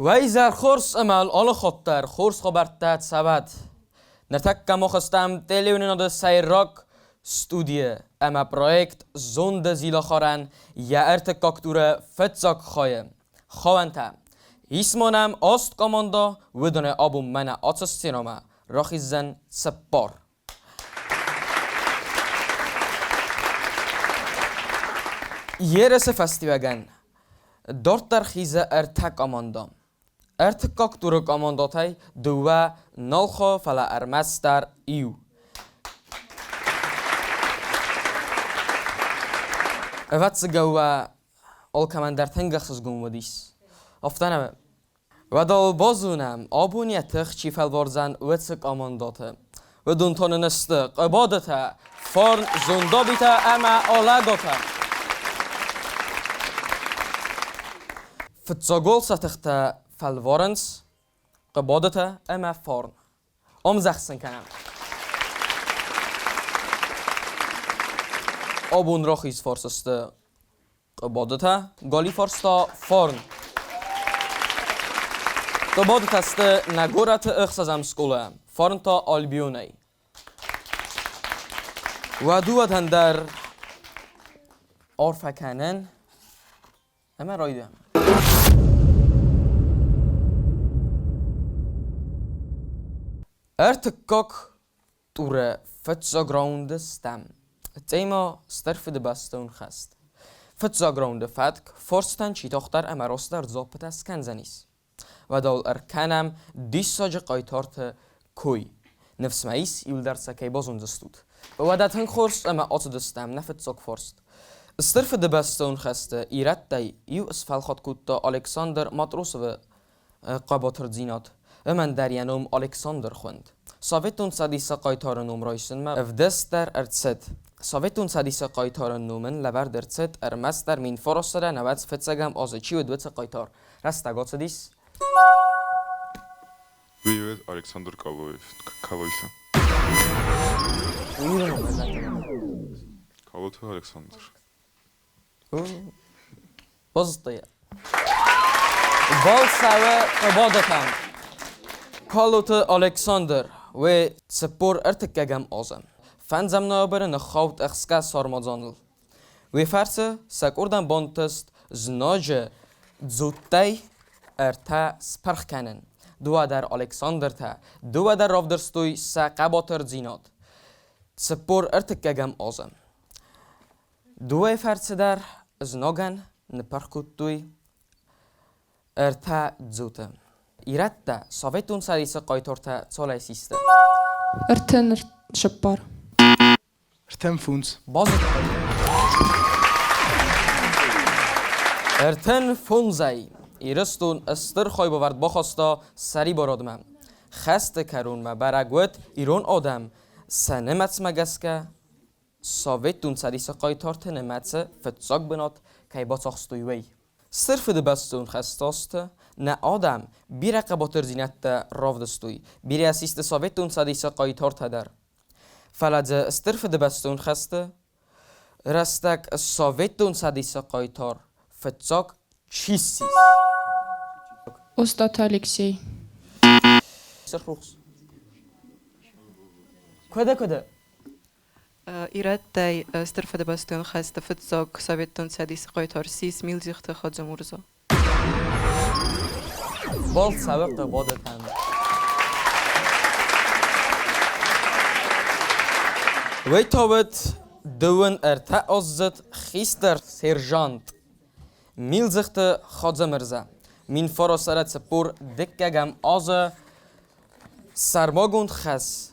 Уӕ хорз ӕмӕ алы хатт дӕр хорз хабӕрттӕ цӕуӕд. Ныртӕккӕ мах стӕм телеуынынады сӕйраг студийы ӕмӕ проект Зонды зилахарӕн йӕ ӕртыккаг туры фыццаг хайы. Хауӕнтӕ. Ис ма нӕм аст командӕ, уыдонӕй абон мӕнӕ ацы сценӕмӕ рахиздзӕн цыппар. Ерысы фӕстиуӕгӕн дарддӕр хизы ӕртӕ командӕ. Ӕртыккаг туры командӕтӕй дыууӕ нал хо, фӕлӕ ӕрмӕстдӕр иу. Ӕвӕццӕгӕн уӕ алкӕмӕн дӕр тынг ӕхсызгон уыдис. Афтӕ нӕ Уӕдӕ базонӕм, абон йӕ тых чи фӕлвардзӕн, уыцы командӕты. Уыдон та нын сты Хъуыбадытӕ, Фарн, Зондабитӕ ӕмӕ Алӕгатӕ. Фыццаг уал сӕ тыхтӕ фӕлварынц Хъуыбадытӕ ӕмӕ Фарн. Ӕмдзӕхт сын кӕнӕм. Абон рахиз фарс сты Хъуыбадытӕ, галифарс та Фарн. Хъуыбадытӕ сты нӕ горӕты ӕхсӕзӕм скъола, Фарн та Альбионӕй. Уӕ дыууӕтӕн дӕр арфӕ кӕнын ӕмӕ райдайӕм. Ӕртыккаг туры фыццаг раунды стӕм. Тема Стыр Фыдыбӕстон хӕст. Фыццаг раунды фӕтк форстӕн чи тохтар ӕмӕ ростдӕр дзуаппытӕ скӕндзӕнис. Уӕдӕ ӕркӕнӕм диссаджы хъайтарты кой. Ныфс мӕ ис, иуылдӕр сӕ кӕй базондзыстут. Уӕдӕ тынг хорз ӕмӕ ацыдыстӕм нӕ фыццаг фарст. Стыр Фыдыбӕстон хӕсты ирӕттӕй иу сфӕлхатт кодта Александр Матросовы хъӕбатырдзинад. Уымӕн дӕр йӕ ном Александр хуынд. Советон Цӕдисы хъайтары ном райсынмӕ ӕвдыст дӕр ӕрцыд. Советон Цӕдисы хъайтары ном ын лӕвӕрд ӕрцыд ӕрмӕстдӕр 1900 фыццӕгӕм азы чи уыд, уыцы хъайтар. Рӕстӕг ацыдис. Уый Александр Калоев. Калоев. Калоты Александр. Базыдта Балцӕуы Хъуыбадатӕм. Калоты Александр уый 43-ӕм азы фӕндзӕм ноябры ныххауд ӕхсгӕ сармадзаныл. Уый фӕрцы сӕ къордӕн бантыст знаджы дзуттӕй ӕртӕ спырх кӕнын. Дыууӕ дӕр Александртӕ, дыууӕ дӕр равдыстой сӕ хъӕбатырдзинад. 43-ӕм азы Дыууӕ фӕрцы дӕр знагӕн ныппырх кодтой ӕртӕ дзуты. Ирӕттӕ Советон Цӕдисы хъайтартӕ цалӕй систы? 34. 35. Базыдтай. 35-ӕй Ирыстон стыр хайбавӕрд бахаста сӕрибарадмӕ. Хӕсты кӕронмӕ бӕрӕг уыд, ирон адӕм сӕ нымӕцмӕ гӕсгӕ Советон Цӕдисы хъайтарты нымӕцы фыццаг бынат кӕй бацахстой, уый. Стыр Фыдыбӕстон хӕсты азты нӕ адӕм бирӕ хъӕбатырдзинӕдтӕ равдыстой, бирӕ систы Советон Цӕдисы хъайтартӕ дӕр. Фӕлӕ дзы Стыр Фыдыбӕстон хӕсты рӕстӕг Советон Цӕдисы хъайтар фыццаг чи ссис? Остъаты Алексей. Сырхрухс. Куыды, куыды? Ирӕттӕй Стыр Фыдыбӕстон хӕсты фыццаг Советон Цӕдисы хъайтар ссис Милдзихты Хадзымурза. Балц цӕуы Хъуыбадытӕм. Уый та уыд 33-аздзыд хистӕр сержант Милдзыхты Хадзымырзӕ. 1942 азы сӕрмагонд хӕс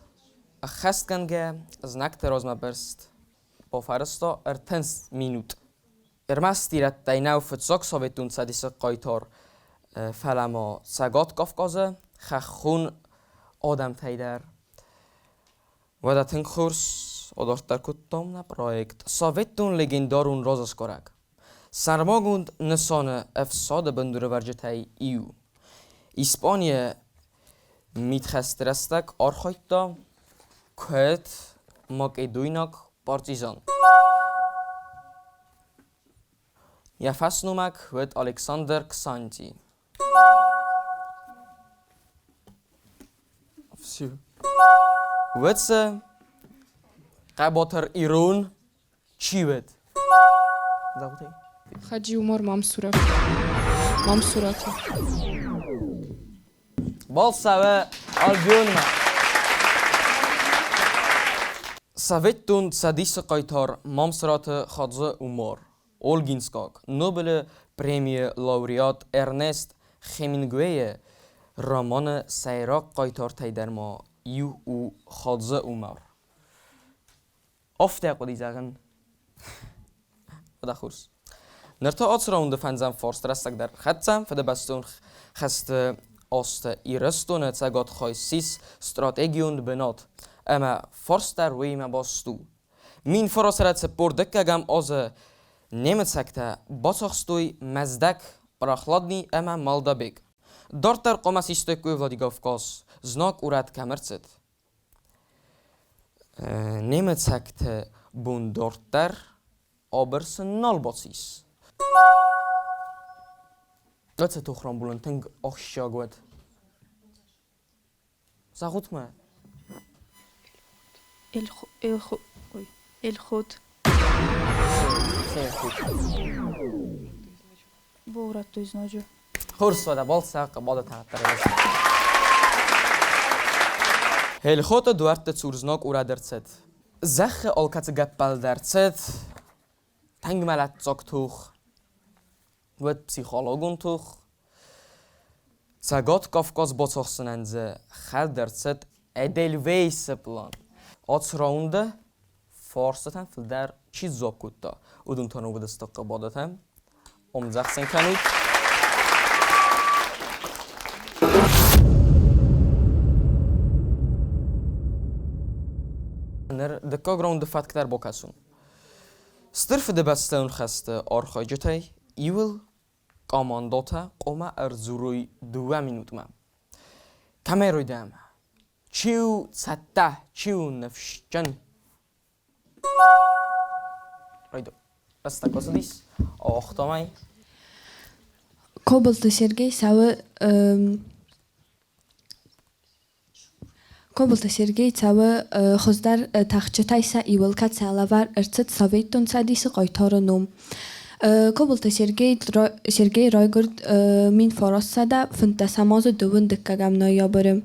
Ӕххӕстгӕнгӕ знӕгты размӕбырст бафӕрӕзта 30 минут. Ӕрмӕст ирӕттӕй нӕу фыццаг Советон Цӕдисы хъайтар, фӕлӕ ма Цӕгат Кавказы хӕххон адӕмтӕй дӕр. Уӕдӕ тынг хорз адарддӕр кодтам нӕ проект Советон легендарон разӕсгарӕг. Сӕрмагонд нысаны ӕфсады бындурӕвӕрджытӕй иу. Испанийы Мидхӕсты рӕстӕг архайдта куыд макъедойнаг партизан. Йӕ фӕсномӕг уыд Александр Ксанти. Чи? Уӕд хъӕбатыр ирон чи уыд? Зӕгъут. Хаджи Умар Мамсуров. Мамсурати. Балцӕуы Альбионмӕ. Советон Цӕдисы хъайтар Мамсыраты Хадзы Умар, Олгинскаг, Нобелы премийы лауреат Эрнест Хемингуэйы романы сӕйраг хъайтартӕй дӕр ма иу у Хадзы Умар. Афтӕ хъуыди зӕгъын. Уӕдӕ хорз. Ныр та ацы раунды фӕндзӕм фарст рӕстӕгдӕр хӕццӕ Фыдыбӕстон хӕсты азты Ирыстоны цӕгат хай ссис стратегион бынат, ӕмӕ фарст дӕр уыимӕ баст у. 1942 азы немыцӕгтӕ бацахстой Мӕздӕг, Прохладный ӕмӕ Малдабег. Дарддӕр хъуамӕ систаиккой Владикавказ, знаг урӕд кӕм ӕрцыд. Немыцӕгты бон дарддӕр абырсын нал бацис. Ацы тох рамбулын тынг ахсджиаг уыд. Зӕгъут-ма. Эльхот. Баурӕдтой знаджы. Хорз уӕдӕ, балцӕг хъӕбӕлы тагъддӕр. Эльхоты дуӕртты цур знаг урӕд ӕрцыд. Зӕххы алкӕцы гӕппӕл дӕр цыд тынг мӕлӕтдзаг тох. Уыд психологон тох. Цӕгат Кавказ бацахсынӕн дзы хӕлд ӕрцыд Эдельвейсы план. Ацы раунды фарстытӕн фылдӕр чи сдзуапп кодта, уыдон та уыдысты хъӕбӕлатӕ. Ӕмдзӕгъд сын кӕнут. Ныр дыккаг раунды фӕтк дӕр бакӕсон. Стыр Фыдыбӕстӕйон хӕсты архайджытӕй иуыл командӕтӕ хъуамӕ ӕрдзурой 2 минутмӕ. Кӕмӕй райдайӕм? Чи у цӕттӕ, чи у ныфсджын? Райдай. Рӕстӕг бацыдис, ауагътам ӕй. Кобылты Сергей цӕуы Кобылты Сергей цӕуы хуыздӕр тӕхджытӕй сӕ иуыл, кӕд сӕ лӕвар ӕрцыд Советон Цӕдисы хъайтары ном. Кобылты Сергей райгуырд 1915 азы 21 ноябры.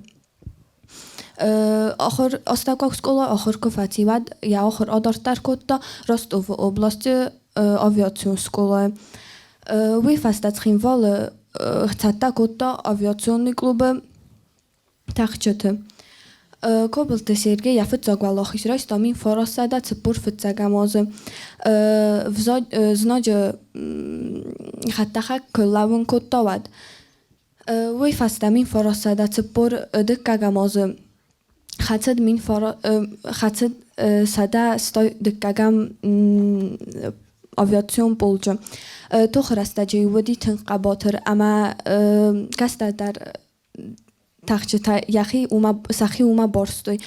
Ахуыр астӕуккаг скъола ахуыр куы фӕци, уӕд йӕ ахуыр адарддӕр кодта Ростовы областы авиацион скъолайы. Уый фӕстӕ Цхинвалы цӕттӕ кодта авиационный клубы тӕхджыты. Кобылты Сергей йӕ фыццаг уӕлахиз райста 1945 азы. Знаджы хӕдтӕхӕг куы лӕууын кодта, уӕд. Уый фӕстӕ 1942 азы хӕцыд хӕцыд 182 авиацион полчъы. Тохы рӕстӕджы уыди тынг хъӕбатыр ӕмӕ кӕстӕрдӕр тӕхджытӕ сӕхи уымӕ барстой.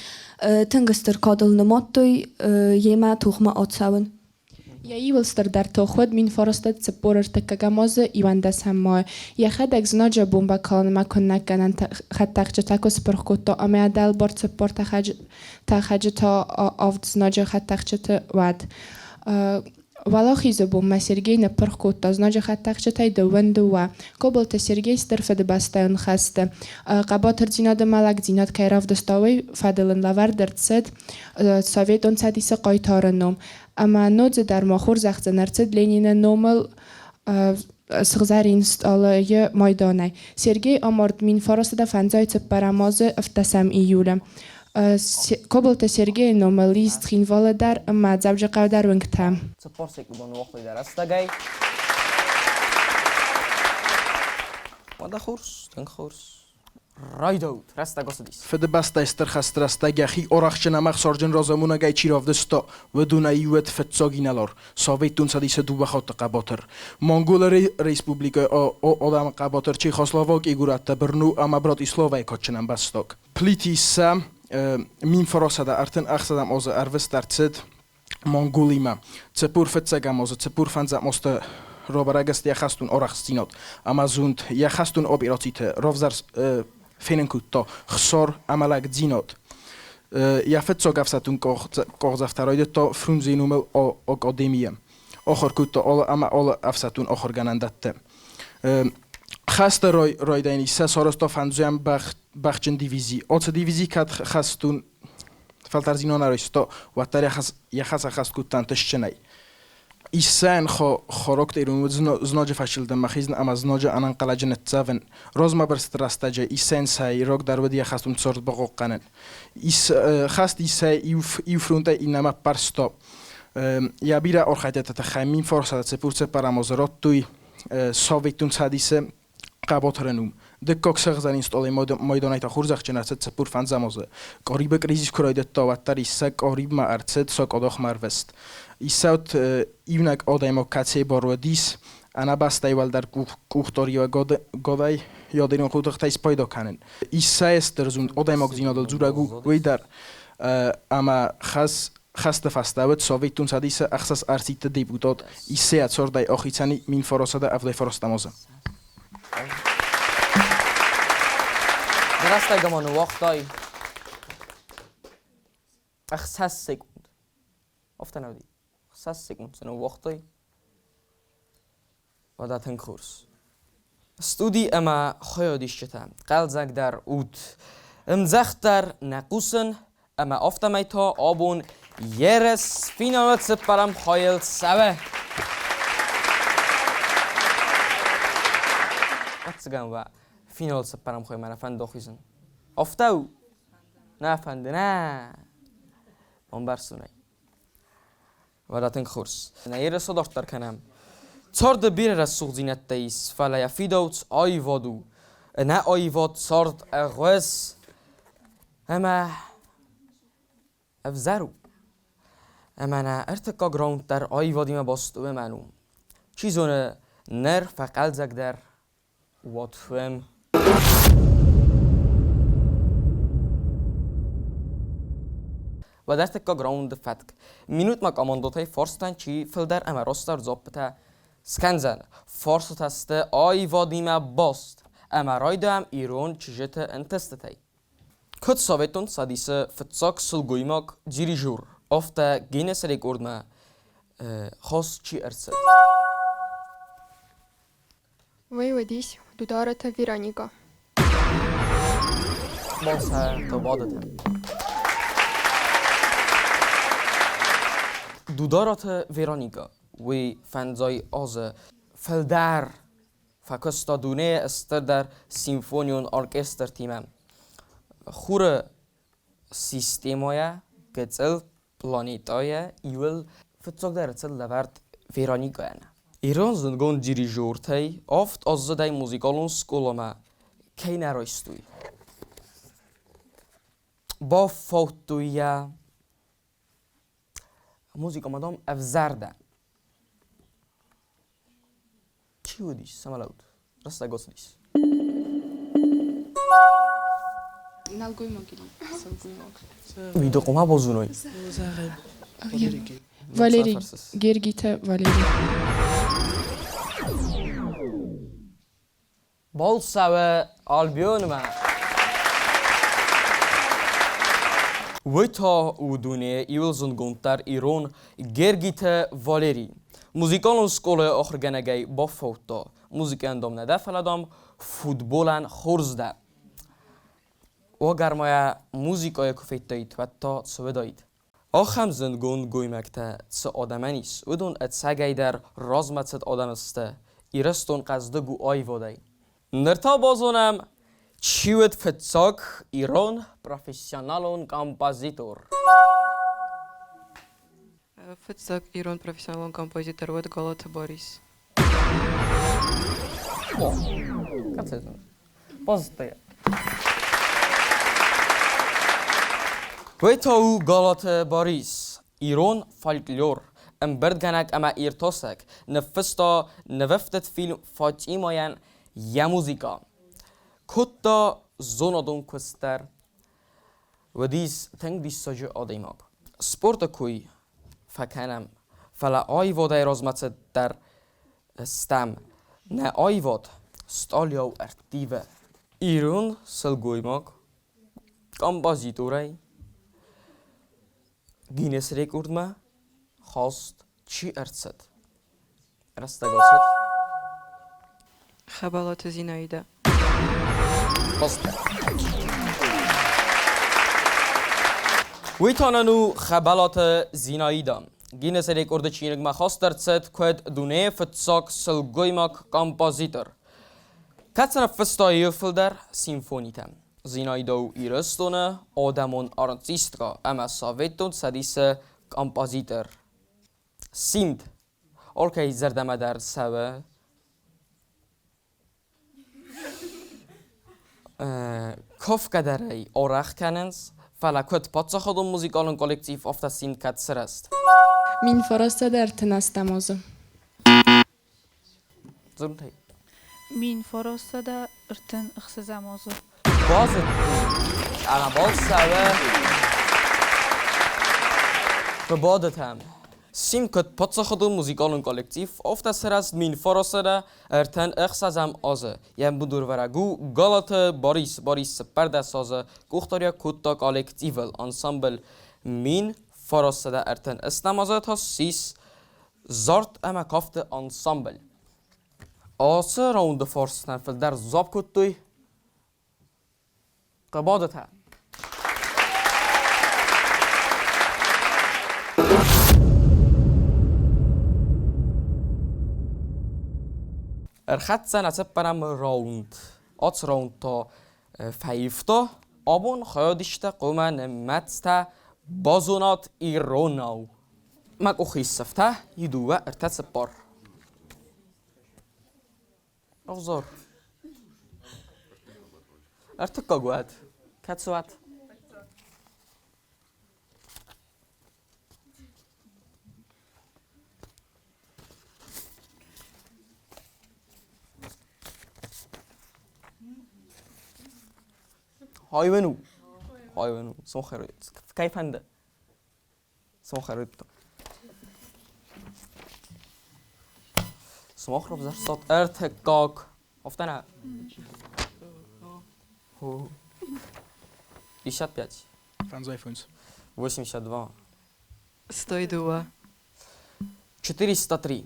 Тынг стыр кадыл нымадтой йемӕ тохмӕ ацӕуын. Йӕ иуыл стырдӕр тох уыд 1943 азы 11 майы. Йӕхӕдӕг знаджы бомбӕкалынмӕ куынӕггӕнӕн хӕдтӕхджытӕ куы спырх кодта ӕмӕ йӕ дӕлбар 40 тӕхӕджы та 7 знаджы хӕдтӕхджыты, уӕд. Уӕлахизы бонмӕ Сергей ныппырх кодта знаджы хӕдтӕхджытӕй 22. Кобылты Сергей Стыр Фыдыбӕстӕйон хӕсты хъӕбатырдзинад ӕмӕ лӕгдзинад кӕй равдыста, уый фӕдыл ын лӕвӕрд ӕрцыд Советон Цӕдисы хъайтары ном. Ӕмӕ ноджыдӕр ма хорзӕхджын ӕрцыд Ленины номыл сыгъзӕрин стъалыйы майданӕй. Сергей амард 1954 азы 17 июлы. Кобылты Сергейы номыл ис Цхинвалы дӕр ӕмӕ Дзӕуджыхъӕуы дӕр уынгтӕ. 40 секундон уагътой дӕ рӕстӕгӕй. Уӕдӕ хорз, тынг хорз. Райдаут, рӕстӕг ацыдис. Фыдыбӕстӕйы Стыр хӕсты рӕстӕг йӕхи арӕхстджын ӕмӕ ӕхсарджын разамонӕгӕй чи равдыста, уыдонӕй иу уыд фыццаг инӕлар, Советон Цӕдисы дыууӕ хатты хъӕбатыр, Монголы Республикӕйы адӕмы хъӕбатыр Чехословакийы горӕттӕ Брно ӕмӕ Братиславӕйы кадджын ӕмбӕстаг. Плиты Иссӕ 1936 азы ӕрвыст ӕрцыд Монголимӕ. 45 азы 45 азты рабӕрӕг сты йӕ хӕстон арӕхстдзинад ӕмӕ зонд. Йӕ хӕстон операциты равзӕрст Фенын кодта хсар ӕмӕ лӕгдзинад. Йӕ фыццаг ӕфсӕддон къахдзӕфтӕ райдыдта Фрунзейы номыл академийы. Ахуыр кодта алы ӕмӕ алы ӕфсӕддон ахуыргӕнӕндӕтты. Хӕсты райдайӕны сӕ сарӕзта фӕндзӕм бӕхджын дивизи. Ацы дивизи кӕд хӕстон фӕлтӕрдзинад нӕ райста, уӕддӕр йӕ хӕс ӕххӕст кодта ӕнтыстджынӕй. Иссӕн характерон уыд знаджы фӕчъылдыммӕ хизын ӕмӕ знаджы ӕнӕнхъӕлӕджы ныццӕвын. Размӕбырсты рӕстӕджы Иссӕн сӕйрагдӕр уыд йӕ хӕстон цард бахъахъхъӕнын. Хӕст Иссӕ иу фронтӕй иннӕмӕ ӕппӕрста. Йӕ бирӕ архайдтыты тыххӕй 1444 азы радтой Советон Цӕдисы хъӕбатыры ном. Дыккаг сыгъзӕрин стъолӕй майданӕй та хорзӕхджын ӕрцыд 45 азы. Карибы кризис куы райдыдта, уӕддӕр Иссӕ Карибмӕ ӕрцыд сакъадахмӕ ӕрвыст. Иссӕ уыд иунӕг адӕймаг, кӕцыйы бар уыдис ӕнӕбастӕй уӕлдӕр къухдариуӕгадӕй ядерон хотыхтӕй спайда кӕнын. Иссӕйы стыр зонд адӕймагдзинадыл дзурӕг у уый дӕр, ӕмӕ хӕсты фӕстӕ уыд Советон Цӕдисы ӕхсӕз ӕрсидты депутат. Иссӕ цардӕй ахицӕни 1979 азы. Рӕстӕгмӕ ныууагътай 6 секунд. Афтӕ нӕ уыди? 6 секунд цы ныууагътай? Уӕдӕ тынг хорз. Студи ӕмӕ хайадисджытӕ, хъӕлдзӕгдӕр ут. Ӕмдзӕхдӕр нӕ хъусын, ӕмӕ афтӕмӕй та абон ерыс финалы цыппӕрӕм хайыл цӕуы. Ӕвӕццӕгӕн уӕ финалы цыппӕрӕм хаймӕ нӕ фӕнды ахизын. Афтӕ у? Нӕ фӕнды, нӕ. Бамбӕрстон ӕй. Уӕдӕ тынг хорз. Нӕ ерысы дарддӕр кӕнӕм. Царды бирӕ рӕсугъддзинӕдтӕ ис, фӕлӕ йӕ фидауц аивад у. Ӕнӕ аивад цард ӕгъуыз ӕмӕ ӕвзӕр у. Ӕмӕ нӕ ӕртыккаг раунд дӕр аивадимӕ баст у ӕмӕ у. Чи зоны, ныр фӕхъӕлдзӕгдӕр уӕд фӕм. Уӕд ӕртыккаг раунды фӕтк. Минутмӕ командотӕй фарстӕн чи фылдӕр ӕмӕ растдӕр дзуаппытӕ скӕндзӕн. Фарстытӕ сты аивадимӕ баст ӕмӕ райдайӕм ирон чызджыты ӕнтыстытӕй. Куыд Советон Цӕдисы фыццаг сылгоймаг дирижер, афтӕ Гиннессы рекордмӕ хаст чи ӕрцыд? Уый уыдис Дудараты Вероникӕ. Дудараты Вероникӕ, уый фӕндзай азы фылдӕр фӕкуыста дунейы стырдӕр симфонион оркестртимӕ. Хуры системӕйӕ гыццыл планетӕйӕ иуыл фыццагдӕр ӕрцыд лӕвӕрд Вероникӕйӕн. Ирон зындгонд дирижертӕй авд аздзыдӕй музыкалон скъоламӕ кӕй нӕ райстой. Бафаудтой йӕ музыкамӕ, дам, ӕвзӕр дӕ. Чи уыдис, цӕмӕ лӕуд? Рӕстӕг ацыдис. Нӕлгоймаг или сылгоймаг? Уый хъуамӕ базоной. Валерий Гергиты Валерий. Балцӕуы Альбионмӕ. Уый та у дунейы иуыл зындгонддӕр ирон Гергиты Валерий. Музыкалон скъолайы ахуыргӕнӕгӕй бафаудта. Музыкӕйӕн дам нӕ дӕ, фӕлӕ дам футболӕн хорз дӕ. Уагӕр-ма музыкӕйы куы федтаид, уӕд та цы уыдаид? Ахӕм зындгонд гоймӕгтӕ цы адӕмӕн ис, уыдон ӕцӕгӕйдӕр размӕцыд адӕм сты. Ирыстон хъӕздыг у аивадӕй. Ныр та базонӕм, чи уыд фыццаг ирон профессионалон композитор. Фыццаг ирон профессионалон композитор уыд Галаты Борис. О, кӕцӕй Базыдта Уый та у Галаты Борис, ирон фольклор ӕмбырдгӕнӕг ӕмӕ иртасӕг, ныффыста нывӕфтыд фильм «Фатимайӕн йӕ музыкӕ». Кодта зонадон куыст дӕр. Уыдис тынг диссаджы адӕймаг. Спорты кой фӕкӕнӕм, фӕлӕ аивадӕй размӕцыд дӕр стӕм. Нӕ аивад стъалыйау ӕрттивы. Ирон сылгоймаг композиторӕй Гиннес рекордмӕ хаст чи ӕрцыд? Рӕстӕг ацыд. Хӕбӕлаты Зинаидӕ. Уый та нын у Хӕбӕлаты Зинаидӕ. Гиннесы рекорды чиныгмӕ хаст ӕрцыд куыд дунейы фыццаг сылгоймаг-композитор. Кӕцы ныффыста йӕ фылдӕр симфонитӕ. Зинаидӕ у Ирыстоны адӕмон артисткӕ ӕмӕ Советон Цӕдисы композитор. Симд алкӕй зӕрдӕмӕ дӕр цӕуы. Кафгӕ дӕр ӕй арӕх кӕнынц, фӕлӕ куыд паддзахадон музыкалон коллектив, афтӕ симд кӕд сырӕзт? 1938 азы. Дзурынтӕй. 1936 азы. Базыдтой, ӕмӕ цӕуы Хъуыбадытӕм. Сим куыд паддзахадон музыкалон коллектив, афтӕ сырӕзт 1936 азы. Йӕ бындурвӕрӕг у Галаты Борис. Борис 14 азы къухдариуӕг кодта коллективыл. Ансамбль 1938 азы та ссис зард ӕмӕ кафты ансамбль. Ацы раунды фарстытӕн фылдӕр дзуапп кодтой Хъуыбадытӕ. Ӕрхӕццӕ нӕ цыппӕрӕм раунд. Ацы раунд та фӕивта. Абон хайадисджытӕ хъуамӕ нымӕцтӕ базонат иронау. Мӕ къухы ис сыфтӕ, иу, дыууӕ, ӕртӕ, цыппар. Ӕвзӕр. Ӕртыккаг уат. Кӕцы уат? Хайван у. Хайван у. Сохӕр. Кӕй фӕнды? Сохӕрытта. Сымах равзӕрстат ӕртыккаг. Афтӕ нӕ? 55. Фӕндзай фондз. 82. 102. 403.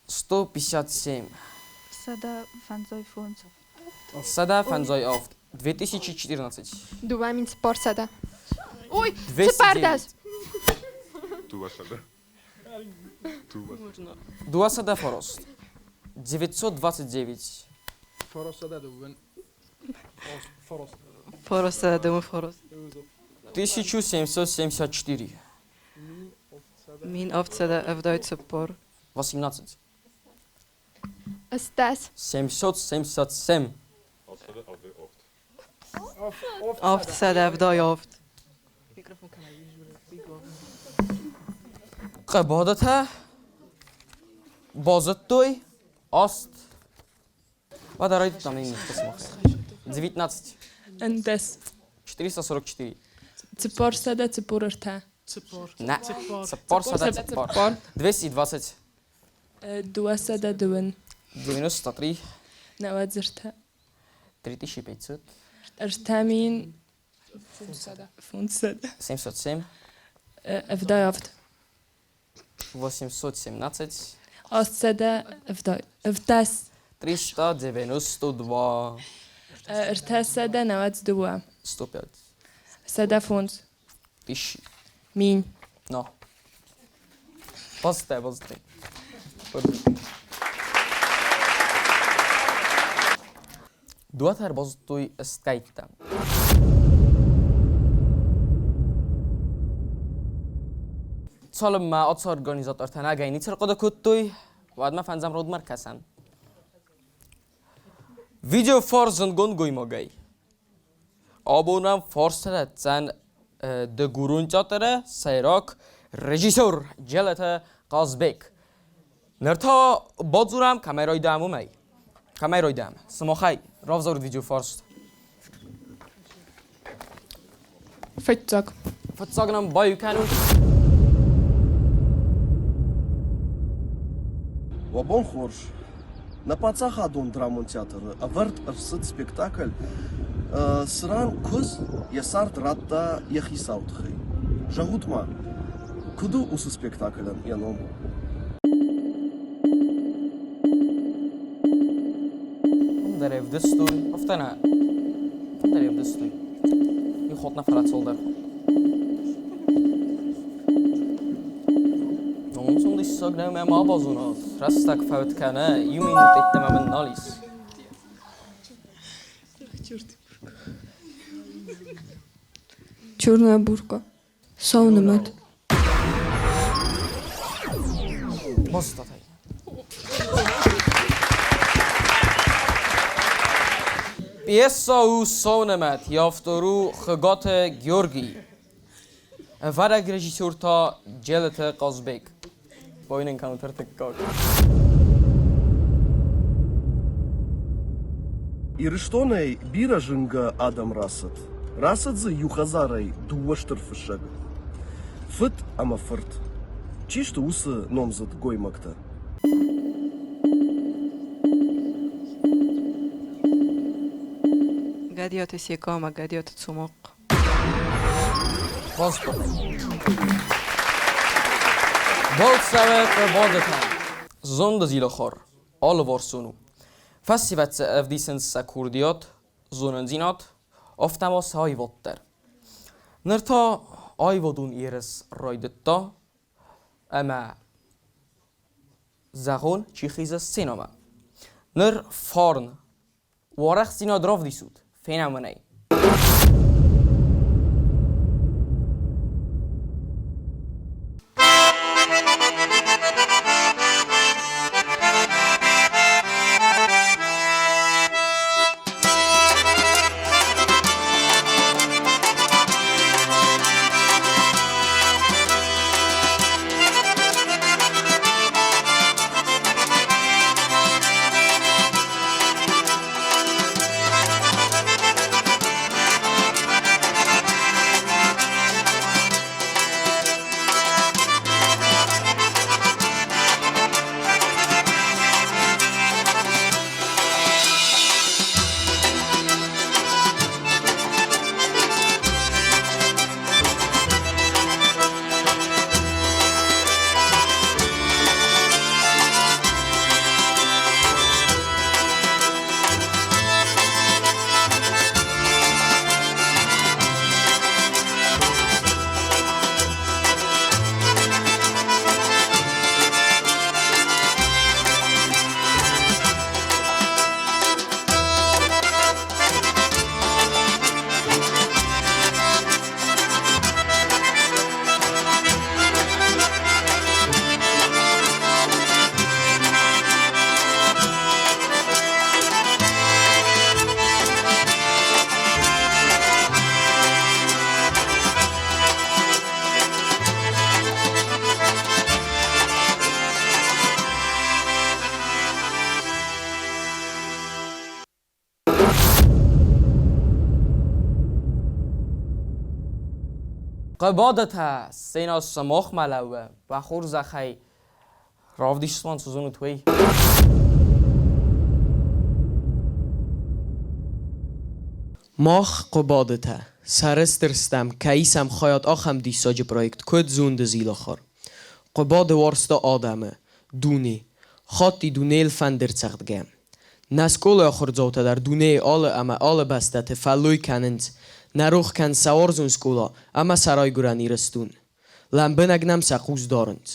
403. 157. 155. 158. 2014. 2400. Ой, 209. цыппӕрдӕс. 200. 200 фараст. 929. Фарасада дыууын. Фараст. Форосада дыууын форос. 1774. 1774. 18. 18. 777. 878. Хъӕбӕдатӕ базыдтой аст. Уӕдӕ райдыдтам иннӕ сымах. 19. 11. 444. 443. Нӕ. 404. 220. 202. 93. 93. 3500. 3000. 500. 707. 78. 817. 817. 392. 392. 105. 105. 1000. 1000. No. Базыдтай, базыдтай. Дыууӕтӕ ӕрбазыдтой стгӕйттӕ. Цалынмӕ ацы организатортӕ нагӕй ницы ӕрхъуыды кодтой, уӕдмӕ фӕндзӕм родмӕ ӕркӕсӕм. Видеофор зындгонд гоймагӕй. Абон ӕм фарста дӕтдзӕн Дыгурон театры сӕйраг режиссер Джелаты Хъазбег. Ныр та бадзурӕм, кӕмӕй райдайӕм, уымӕй. Кӕмӕй райдайӕм? Сымахӕй равзарут видеофарст. Фыццаг. Фыццаг нӕм баиу кӕнут. Уӕ бон хорз! Нӕ паддзахадон драмон театры ӕвӕрд ӕрцыд спектакль, цыран куыдз йӕ цард радта йӕ хицауы тыххӕй. Зӕгъут-ма, куыд у уыцы спектаклӕн йӕ ном? Ӕндӕр ӕвдыстой, афтӕ нӕ, ӕндӕр ӕвдыстой. Иу хатт нӕ фӕлӕ цалдӕр хатт. Ӕнцон диссаг нӕу мӕ ма базонат, рӕстӕг фӕуд кӕны, иу минут йеддӕмӕ мын нал ис. Черная бурка. Сау нымӕт. Базыдтат ӕй. Пьесӕ у Сау нымӕт, йӕ автор у Хуыгаты Георгий. Ӕвӕрӕг режиссер та Джелыты Хъазбег. Бауынын кӕнут ӕртыккаг. Ирыстонӕй бирӕ зынгӕ адӕм рацыд. Рацыд дзы иу хӕдзарӕй дыууӕ стыр фыссӕгы. Фыд ӕмӕ фырт. Чи сты уыцы номдзыд гоймӕгтӕ? Гӕдиаты Секъа ӕмӕ Гӕдиаты Цомахъ. Балцӕуы Хъуыбадытӕ. Зонды зилахар, алыварсон у. Фӕсивӕд сӕ ӕвдисынц сӕ курдиат, зонындзинад, афтӕ ма сӕ аивад дӕр. Ныр та аивадон ерыс райдыдта ӕмӕ зӕгъон, чи хизы сценӕмӕ. Ныр фарн Уӕрӕхдзинад равдисут, фенӕм ын ӕй. Хъуыбадытӕ сценӕ сымахмӕ лӕууы, уӕ хорзӕхӕй, равдисут цы зонут, уый. Мах, Хъуыбадытӕ, сӕрыстыр стӕм, кӕй исӕм хайад ахӕм диссаджы проект, куыд Зонды зилахар. Хъуыбады уарзта адӕмы, дуне. Хатти дунейыл фӕндыр цӕгъдгӕ. Нӕ скъолайы ахуырдзаутӕ дӕр дунейы алы ӕмӕ алы бӕстӕты фӕллой кӕнынц, нӕ рох кӕн сӕ уарзон скъола ӕмӕ сӕ райгуырӕн Ирыстон. Лӕмбынӕг нӕм сӕ хъус дарынц.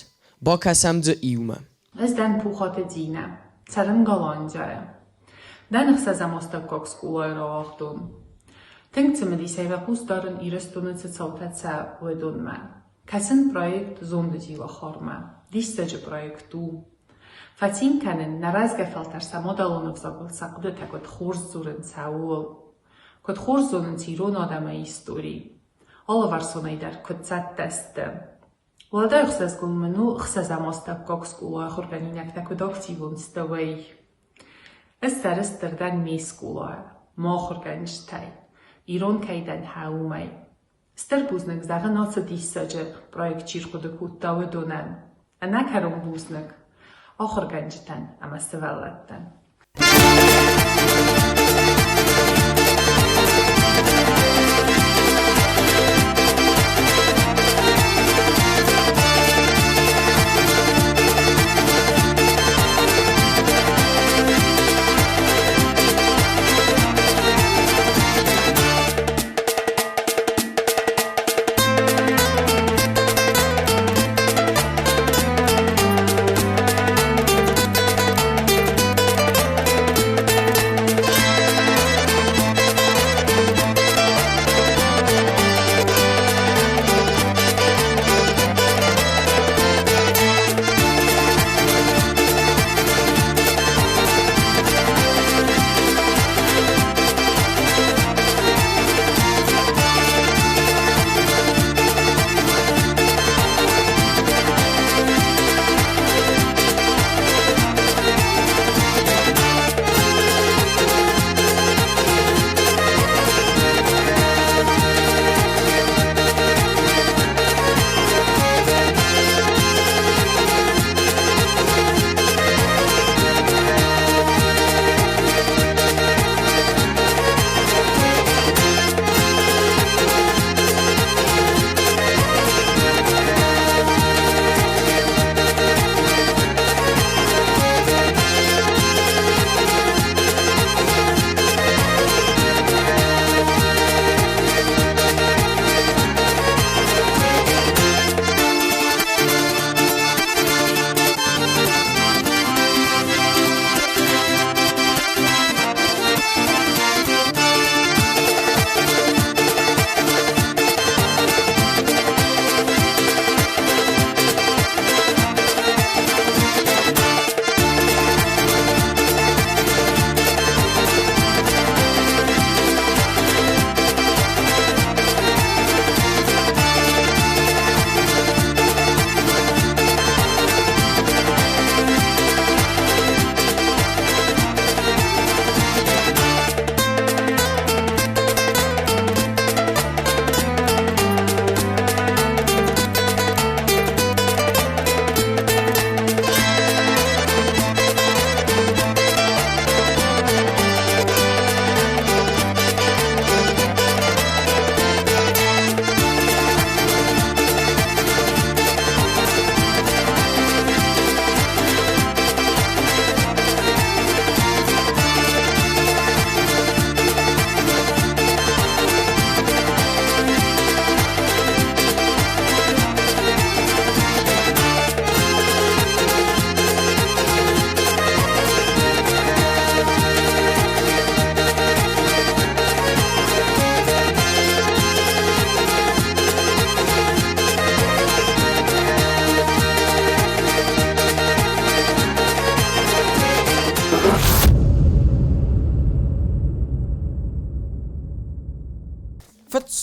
Бакӕсӕм дзы иумӕ. Ӕз дӕн Пухаты Динӕ, цӕрын Голландияйы. Дӕн ӕхсӕзӕм астӕуккаг скъолайы рауагъдон. Тынг цымыдисӕй мӕ хъус дарын Ирыстоны цы цаутӕ цӕуы, уыдонмӕ. Кӕсын проект Зонды зилахармӕ. Диссаджы проект у. Фӕцин кӕнын, нӕ рӕзгӕ фӕлтӕр сӕ мадӕлон ӕвзагыл сӕ хъуыдытӕ куыд хорз дзурынц, ууыл. Куыд хорз зонынц ирон адӕмы истори. Алыварсонӕй дӕр куыд цӕттӕ сты. Уӕлдай ӕхсызгон мын у, ӕхсӕзӕм астӕуккаг скъолайы ахуыргӕнинӕгтӕ куыд активон сты, уый. Ӕз сӕрыстыр дӕн ме скъолайӕ, мӕ ахуыргӕнджытӕй, ирон кӕй дӕн, уымӕй. Стыр бузныг зӕгъын ацы диссаджы проект чи рхъуыды кодта, уыдонӕн. Ӕнӕкӕрон бузныг ахуыргӕнджытӕн ӕмӕ сывӕллӕттӕн.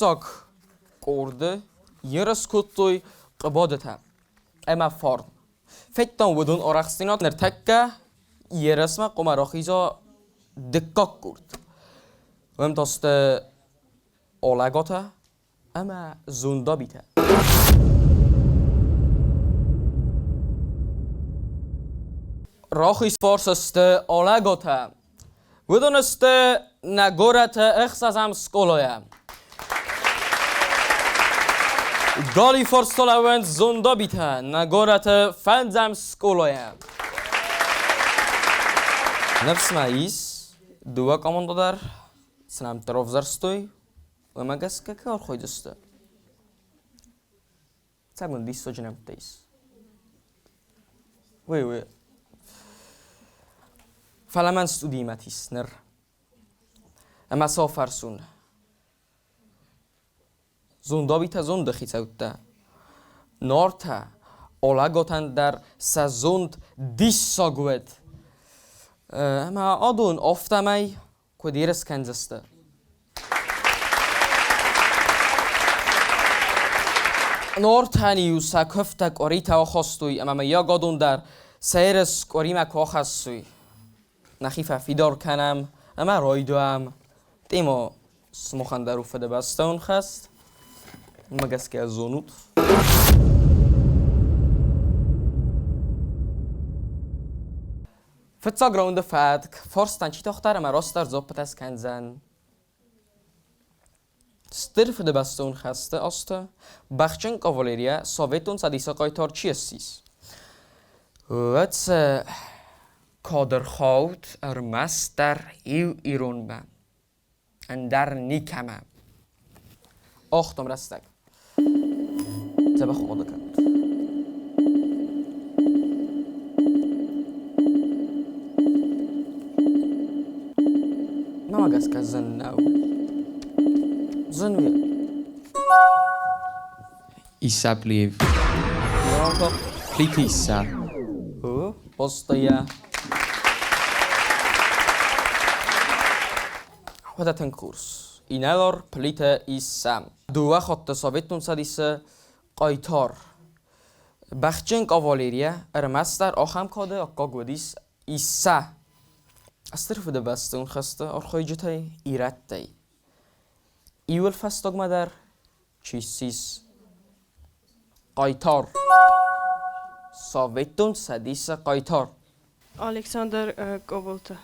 Фыццаг къорды ерыс кодтой Хъуыбадытӕ ӕмӕ Фарн. Федтам уыдон арӕхстдзинад ныртӕккӕ ерысмӕ хъуамӕ рахиза дыккаг къорд. Уым та сты Алӕгатӕ ӕмӕ Зондабитӕ. Рахиз фарс сты Алӕгатӕ. Уыдон сты нӕ горӕты ӕхсӕзӕм скъолайӕ. Галифарс лӕууынц Зондабитӕ нӕ горӕты фӕндзӕм скъолайӕ. Ныфс мӕ ис, дыууӕ командӕ дӕр цы нӕмттӕ равзӕрстой, уымӕ гӕсгӕ кӕй архайдзысты. Ӕцӕг мын диссаджы нӕмттӕ ис. Уый, уый. Фӕлӕ мӕн студимӕ ис ныр. Ӕмӕ сӕ фӕрсун. Зондабитӕ зонды хицӕуттӕ. Нартӕ Алӕгатӕн дӕр сӕ зонд диссаг уыд. Ӕмӕ адон афтӕмӕй куыд ерыс кӕндзысты? Нортӕн-иу сӕ куывдтӕ къуыритӕ ахастой ӕмӕ мыййаг адон дӕр сӕ ерыс къуыримӕ куы ахӕссой. Нӕхи фӕфидар кӕнӕм ӕмӕ райдайӕм. Тъемо, сымахӕн дӕр у Фыдыбӕстӕон хӕст. Уымӕ гӕсгӕ зонут. Фыццаг раунды фӕтк фарстӕн чи тагъддӕр ӕмӕ растдӕр дзуаппытӕ скӕндзӕн. Стыр Фыдыбӕстон хӕсты азты бӕхджын кавалерийӕ Советон Цӕдисы хъайтар чи ссис? Уӕд сӕ кадр хауд ӕрмӕстдӕр иу иронмӕ, ӕндӕр никӕмӕ. Охтом рӕстӕг. Дзӕбӕх хъуыды кӕнут. Мӕнмӕ гӕсгӕ зын нӕу. Зын у. Иссӕ Плиев. Плиты Иссӕ. Постая. Уӕдӕ тынг курс. Инӕлар Плиты Иссӕ. Дыууӕ хатты Советон Цӕдисы хъайтар. Бӕхджын кавалерийӕ ӕрмӕстдӕр ахӕм кады аккаг уыдис Иссӕ. Стыр Фыдыбӕстон хӕсты архайджытӕй ирӕттӕй. Иуыл фӕстагмӕ дӕр чи ссис хъайтар. Советон Цӕдисы хъайтар. Александр Коболты.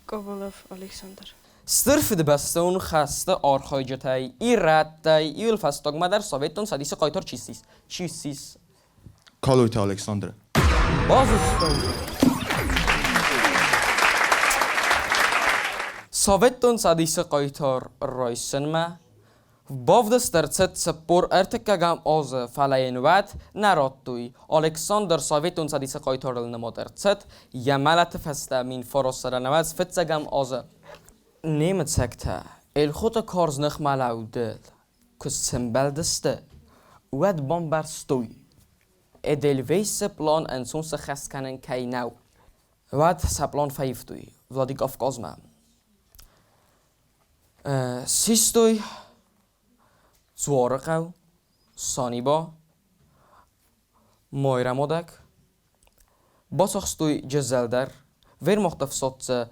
Коболов Александр. Стыр Фыдыбӕстон хӕсты архайджытӕй, ирӕттӕй, иуыл фӕстагмӕ дӕр Советон Цӕдисы хъайтар чи ссис? Чи ссис? Калойты Александр. Базыдтон. Советон Цӕдисы хъайтар райсынмӕ Бавдыст ӕрцыд 43-ӕм азы, фӕлӕ йын уӕд нӕ радтой. Александр Советон Цӕдисы хъайтарыл нымад ӕрцыд йӕ мӕлӕты фӕстӕ 1995 азы. Немыцӕгтӕ Эльхоты карз ныхмӕлӕудыл куы сӕмбӕлдысты, уӕд бамбӕрстой, Эдельвейсы пълан ӕнцон сӕххӕст кӕнӕн кӕй нӕу. Уӕд сӕ пълан фӕивтой Владикавказмӕ. Систой Дзуарыхъӕу, Саниба, Майрӕмадаг, бацахстой Джызӕл дӕр, вермахты ӕфсад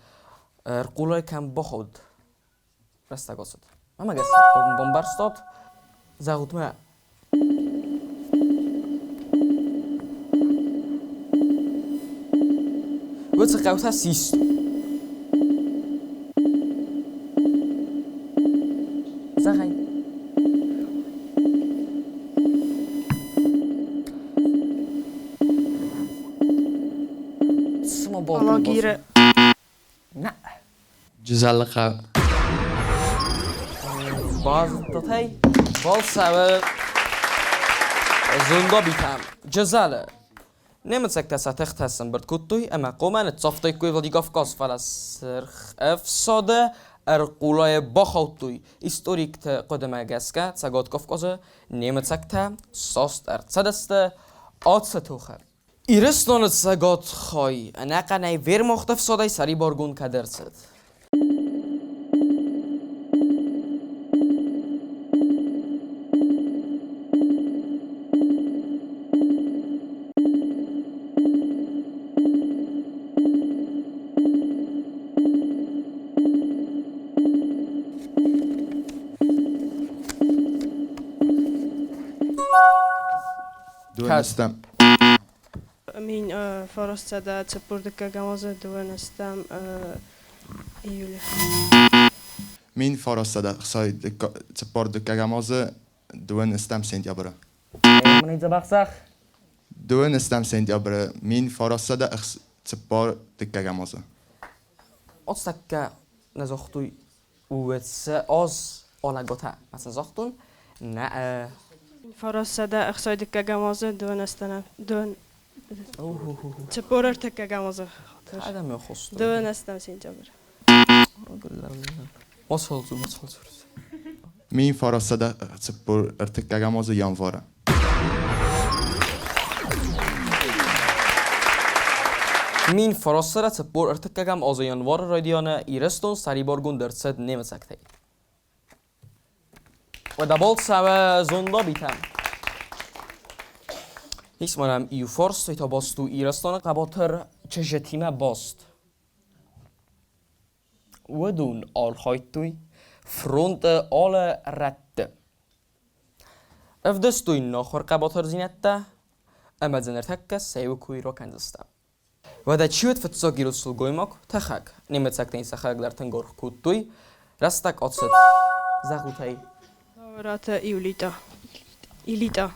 ӕрхъулӕй кӕм бахауд, рӕстӕг ацыд. Мӕнмӕ гӕсгӕ бамбӕрстат, зӕгъут-ма, Уыцы хъӕутӕ систой. Зӕгъай. Цыма Алагиры. Нӕ. Джызӕлы хъӕу. Базыдтатӕй балцӕуы Зондабитӕм. Джызӕлы. Немыцӕгтӕ сӕ тыхтӕ сӕмбырд кодтой ӕмӕ хъомӕ ныццавтаиккой Владикавказ, фӕлӕ Сырх ӕфсады ӕрхъулайы бахаудтой. Историкты хъуыдымӕ гӕсгӕ Цӕгат Кавказы немыцӕгтӕ саст ӕрцыдысты ацы тохы. Ирыстоны цӕгат хай ӕнӕхъӕнӕй вермахты ӕфсадӕй сӕрибаргонд кӕд ӕрцыд? Дыууӕнӕстӕм. 1942 азы дыууӕнӕстӕм июлы. 1942 азы дыууӕнӕстӕм сентябры. Дзӕбӕх Дыууӕнӕстӕм сентябры 1942 азы. Ацтӕккӕ нӕ загътой, уӕд аз Алӕгатӕ ма сын загътон, нӕ. 1962 азы дыууӕнӕстӕм 43 азы. Адӕмы хостой. Дыууӕнӕстӕм сентябры. Мацалдзу, мацалдзу. 1943 азы январы. 1943 азы январы райдианы Ирыстон сӕрибаргонд ӕрцыд немыцӕгтӕй. Уӕдӕ балцӕуы зондабитӕм. Ис мӕнӕм иу фарст, уый та баст у Ирыстоны хъӕбатыр чызджытимӕ баст. Уыдон архайдтой фронты алы рӕтты. Ӕвдыстой нахуыр хъӕбатырдзинӕдтӕ ӕмӕ дзы ныртӕккӕ сӕ иуы кой ракӕндзыстӕм. Уӕдӕ чи уыд фыццаг ирон сылгоймаг тӕхӕг? Немыцӕгтӕ йын сӕхӕдӕг дӕр тынг аргъ кодтой. Рӕстӕг ацыд. Зӕгъут ӕй. Дауыраты Иулитъа. Илитъа.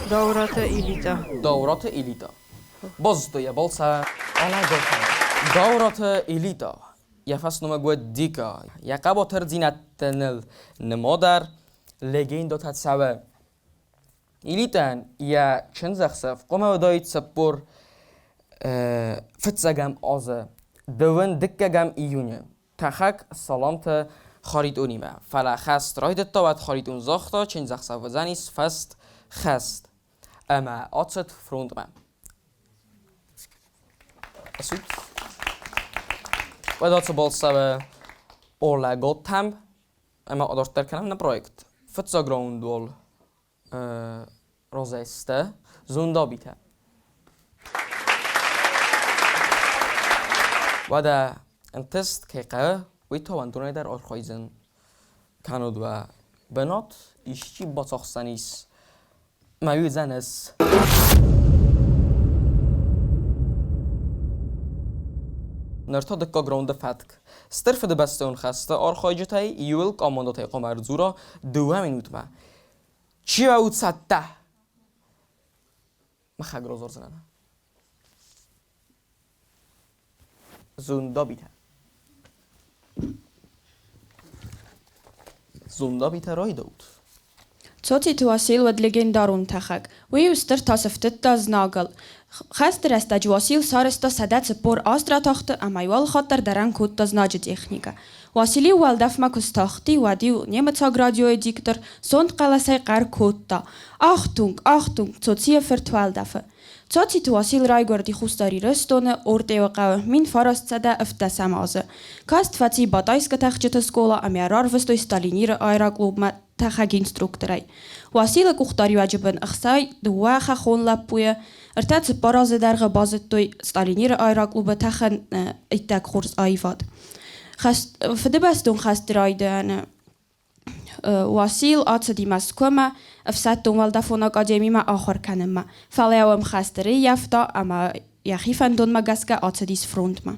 Дауыраты Илитъа. Дауыраты Илитъа. Базыдтой йӕ балца Алӕгатӕ. Дауыраты Илитъа. Йӕ фӕсномыг уыд Дика. Йӕ хъӕбатырдзинӕдтӕ ныл нымадӕр легендӕтӕ цӕуы. Илитӕн йӕ чындзӕхсӕв хъуамӕ уыдаид 45 азы дыууын дыккӕгӕм июны тӕхӕг Саламты Харитъонимӕ. Фӕлӕ хӕст райдыдта, уӕд Харитъон загъта, чындзӕхсӕв уыдзӕнис фӕст хӕст. Ӕмӕ ацыд фронтмӕ. Ацыд. Уӕд ацы балцӕуы Олӕготӕм ӕмӕ адарддӕр кӕнӕм нӕ проект. Фыццаг раунд уал разӕй зондабитӕ. Уӕдӕ ӕнтыст кӕй хъӕуы, уый та уӕндонӕй дӕр архайдзӕн. Кӕннод уӕ бынат исчи бацахсдзӕнис мӕ уыдзӕнис. Ныр та дыккаг раунды фӕтк. Стыр Фыдыбӕстӕйон хӕсты архайджытӕй иуыл командӕтӕй хъуамӕ ӕрдзура дыууӕ минутмӕ. Чи уӕ у цӕттӕ? Махӕг радзурдзынӕн. Зундабитӕ. Зундабитӕ райдаут. Цоциты Уасил уыд легендарон тӕхӕг. Уый стыр тас ӕфтыдта знагыл. Хӕсты рӕстӕджы Уасил сарӕзта 148 ратахты ӕмӕ иу алы хатт дӕр дӕрӕн кодта знаджы техникӕ. Уасил-иу уӕлдӕфмӕ куы стахти, уӕд-иу немыцаг радиойы диктор сонт хъӕлӕсӕй хъӕр кодта: «Ахтунг, Ахтунг, Цоцийы фырт уӕлдӕфы!» Цоциты Уасил райгуырди Хуссар Ирыстоны Ортъеуы хъӕуы 1917 азы. Каст фӕци Батайскы тӕхджыты скъола ӕмӕ рарвыстой Сталиниры аэроклубмӕ тӕхӕг-инструкторӕй. Уасилы къухдариуӕджы бын 62 хӕххон лӕппуйы 34 азы дӕргъы базыдтой Сталиниры аэроклубы тӕхӕн иттӕг хорз аивад. Фыдыбӕстон хӕсты райдайӕны Уасил ацыди Мӕскуымӕ ӕфсӕддон-уӕлдӕфон академимӕ ахуыр кӕнынмӕ, фӕлӕ уым хӕст ӕрӕййӕфта ӕмӕ йӕхи фӕндонмӕ гӕсгӕ ацыдис фронтмӕ.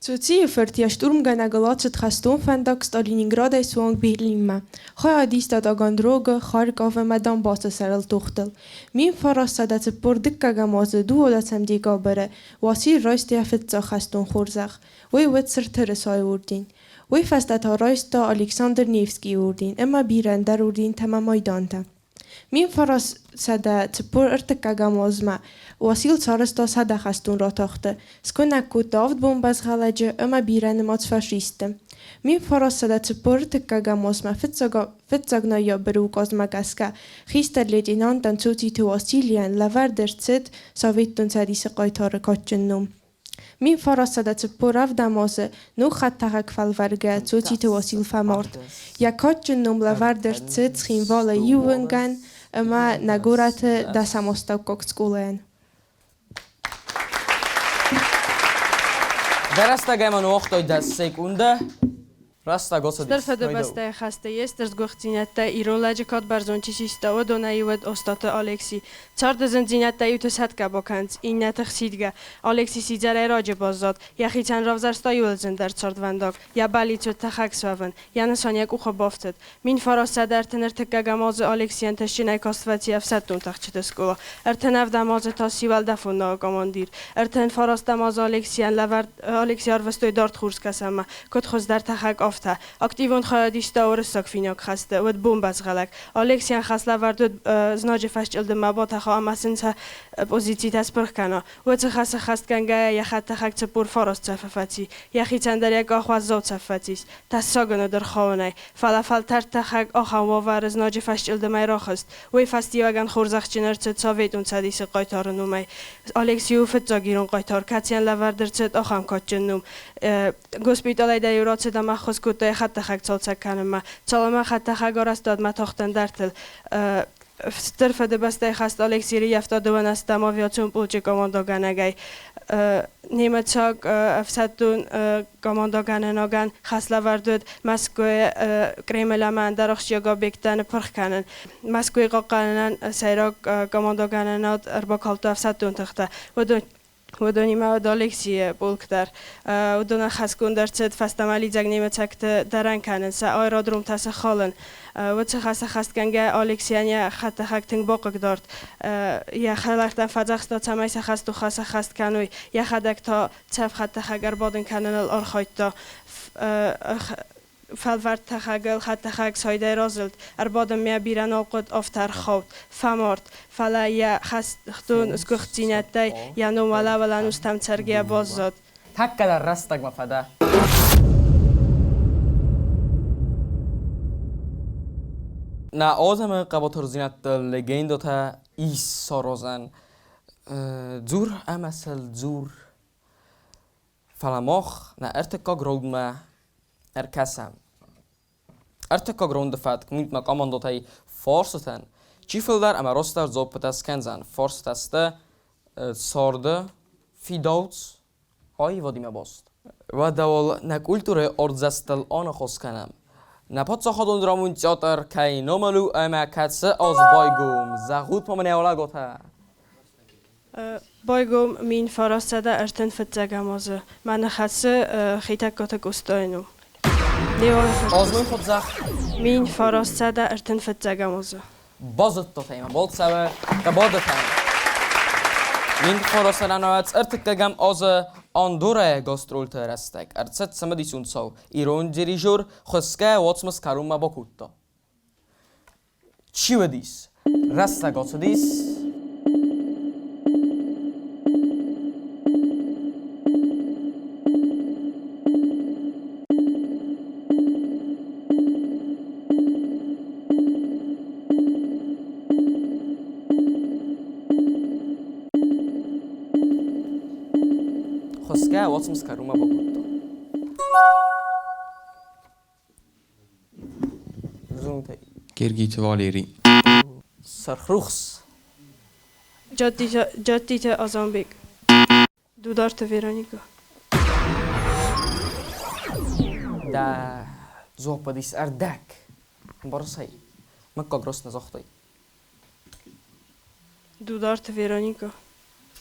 Цоцийы фырт йӕ штурмгӕнӕгыл ацыд хӕстон фӕндаг Сталининградӕй суанг Берлинмӕ. Хайад иста Таганрогы, Харьков ӕмӕ Донбассы сӕрыл тохтыл. 1942 азы 12 декабры Уасил райста йӕ фыццаг хӕстон хорзӕх. Уый уыд Сырх Тырысайы орден. Уый фӕстӕ та райста Александр Невскийы орден ӕмӕ бирӕ ӕндӕр ордентӕ ӕмӕ майдантӕ. 1943 азмӕ Уасил сарӕзта 100 хӕстон ратахты, скуынӕг кодта авд бомбӕзгъалӕджы ӕмӕ бирӕнымӕц фашистты. 1943 азмӕ фыццаг ноябры указмӕ гӕсгӕ хистӕр лейтенантӕн Цоциты Василийӕн лӕвӕрд ӕрцыд Советон Цӕдисы хъайтары кадджын ном. 1947 азы ног хӕдтӕхӕг фӕлваргӕ Цоциты Уасил фӕмард. Йӕ кадджын ном лӕвӕрд ӕрцыд Цхинвалы иу уынгӕн ӕмӕ нӕ горӕты дӕсӕм астӕуккаг скъолайӕн. Дӕ рӕстӕг ӕмӕ ныууагътой 10 секунды. Рӕстӕг ацыдис. Стыр Фыдыбӕстӕйы хӕсты йе стыр сгуыхтдзинӕдтӕ ирон лӕджы кад бӕрзонд чи систа, уыдонӕй иу уыд Остъаты Алекси. Царды зындзинӕдтӕ иуты сӕтгӕ бакӕнынц, иннӕты хсидгӕ. Алекси сидзӕрӕй раджы баззад. Йӕхицӕн равзӕрста иуыл зындӕр цардвӕндаг. Йӕ бӕллиц уыд тӕхӕг суӕвын. Йӕ нысан йӕ къухы бафтыд. 1933 азы Алексийӕн ӕнтыстджынӕй каст фӕци ӕфсӕддон тӕхджыты скъола. 37 азы та сси уӕлдӕфон науы командир. 39 азы Алексийӕн лӕвӕрд Алекси арвыстой дард Хурскӕсӕнмӕ, куыд хуыздӕр тӕхӕг, афтӕ. Активон хайад иста уырыссаг-финаг хӕсты, уыд бомбӕзгъалӕг. Алексийӕн хӕслӕвӕрд уыд знаджы фӕсчъылдыммӕ батӕха ӕмӕ сын сӕ позицитӕ спырх кӕна. Уыцы хӕс ӕххӕстгӕнгӕйӕ йӕ хӕдтӕхӕг 49 цӕфы фӕци. Йӕхицӕн дӕр йӕ къах уӕззау цӕф фӕцис. Тӕссаг ын уыд ӕрхауынӕй. Фӕлӕ фӕлтӕрд тӕхӕг ахӕм уавӕры знаджы фӕсчъылдымӕй рахызт. Уый фӕстиуӕгӕн хорзӕхджын ӕрцыд Советон Цӕдисы хъайтары номӕй. Алекси у фыццаг ирон хъайтар, кӕцыйӕн лӕвӕрд ӕрцыд ахӕм кадджын ном. Госпиталӕй дӕр-иу рацыд ӕмӕ ӕххуыс кодта йӕ хӕдтӕхӕг цалцӕг кӕнынмӕ. Цалынмӕ хӕдтӕхӕг арӕзтадмӕ тахт ӕндӕртыл. Стыр Фыдыбӕстӕйы хӕст Алексей ӕрыййӕфта дыууынӕстӕм авиацион полчъы командӕгӕнӕгӕй. Немыцаг ӕфсӕддон командӕгӕнӕнагӕн хӕслӕвӕрд уыд Мӕскуыйы Кремль ӕмӕ ӕндӕр ахсджиаг объекттӕ ныппырх кӕнын. Мӕскуыйы хъахъхъӕнынӕн сӕйраг командӕгӕнӕнад ӕрбакалдта ӕфсӕддон тыхтӕ. Уыдонимӕ уыд Алексийы полк дӕр. Уыдонӕн хӕсгонд ӕрцыд фӕстӕмӕ лидзӕг немыцӕгты дӕрӕн кӕнын, сӕ аэродромтӕ сыхалын. Уыцы хӕс ӕххӕстгӕнгӕ Алексийӕн йӕ хӕдтӕхӕг тынг бахъыгдард. Йӕ хӕлӕрттӕн фӕдзӕхста, цӕмӕй сӕ хӕстон хӕс ӕххӕст кӕной, йӕхӕдӕг та цӕф хӕдтӕхӕг ӕрбадын кӕныныл архайдта. Фӕлвӕрд тӕхӕгыл хӕдтӕхӕг сайдӕй разылд, ӕрбадынмӕ бирӕ нал хъуыд, афтӕ ӕрхауд, фӕмард, фӕлӕ йӕ хӕстон сгуыхтдзинӕдтӕй йӕ ном уӕлӕуыл ӕнустӕм цӕргӕйӕ баззад. Тӕккӕ дӕр рӕстӕгмӕ фӕдӕ. Нӕ адӕмы хъӕбатырдзинӕдты легендӕтӕ ис саразӕн. Дзур ӕмӕ сыл дзур. Фӕлӕ мах нӕ ӕртыккаг раундмӕ ӕркӕсӕм. Ӕртыккаг раунды фӕтк минутмӕ командӕтӕй фарстытӕн, чи фылдӕр ӕмӕ растдӕр дзуаппытӕ скӕндзӕн. Фарстытӕ сты царды фидауц аивадимӕ баст. Уӕдӕ уал нӕ культурӕйы артдзӕстыл аныхас кӕнӕм. Нӕ паддзахадон драмон театр кӕй номыл у ӕмӕ кӕцы аз байгом, зӕгъут ма мын ӕвӕлӕготӕ. Байгом 1931 азы. Мӕ ныхасы Хетӕгкаты Къостайы ном. Азмын фыдзӕх. 1931 азы. Базыдтат ӕмӕ болцӕуы Хъӕбӕдатӕн. 1909 ӕртыккӕгӕм азы Андорӕйы гастролты рӕстӕг ӕрцыд цымыдисон цау. Ирон дирижер хуысгӕ уацмыс кӕронмӕ бакодта. Чи уыдис? Рӕстӕг ацыдис. Хуысгӕ уацмыс кӕронмӕ бакодта. Гергиты Валери. Сырхрухс. Джаттиты Азанбег. Дударты Вероника. Дӕ дзуапп уыдис ӕрдӕг. Ӕмбарыс ӕй? Мыггаг раст нӕ загътай. Дударты Вероника.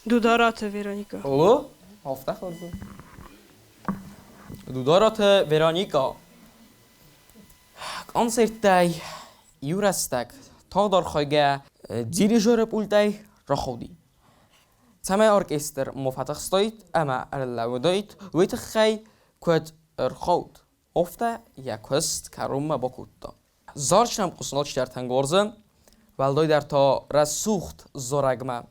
Дудараты Вероника. О, афтӕ хорз у. Дудараты Вероника. Концерттӕй иу рӕстӕг тагъд архайгӕ дирижеры пультӕй рахауди. Цӕмӕй оркестр ма фӕтыхстаид ӕмӕ ӕрлӕууыдаид, уый тыххӕй куыд ӕрхауд, афтӕ йӕ куыст кӕронмӕ бакодта. Зарджытӕм хъусын алчидӕр уарзы, уӕлдайдӕр та рӕсугъд зарӕгмӕ.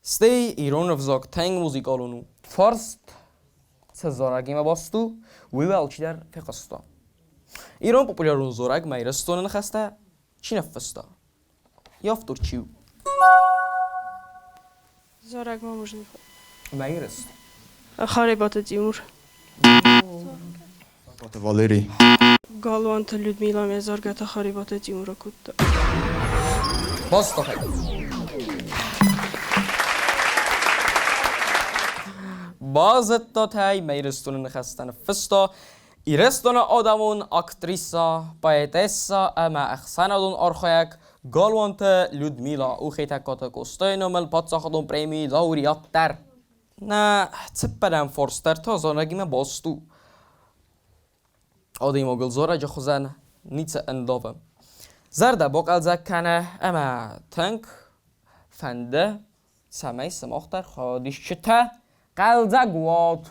Стӕй ирон ӕвзаг тынг музыкалон у. Фарст цы зарӕгимӕ баст у, уый алчидӕр фехъуыста. Ирон популярон зарӕгмӕ Ирыстоны ныхӕстӕ чи ныффыста? Йӕ автор чи у? Зарӕгмӕ можно. Мӕ Ирыстон. Харебаты Тимур. Валерий. Галуанты Людмила ме заргӕ Харебаты Тимура кодта. Базтахай. Базыдтат ӕй, мӕ Ирыстоны ныхӕстӕ ныффыста. Ирыстоны адӕмон актрисӕ, поэтессӕ ӕмӕ ӕхсӕнадон архайӕг Галуанты Людмила у Хетӕгкаты Къостайы номыл паддзахадон премийы лауреат дӕр. Нӕ цыппӕрӕм фарст дӕр та зарӕгимӕ баст у. Адӕймагыл зарӕджы хуызӕн ницы ӕндавы. Зӕрдӕ бахъӕлдзӕг кӕны ӕмӕ тынг фӕнды, цӕмӕй сымах дӕр хайадисджытӕ хъӕлдзӕг уат.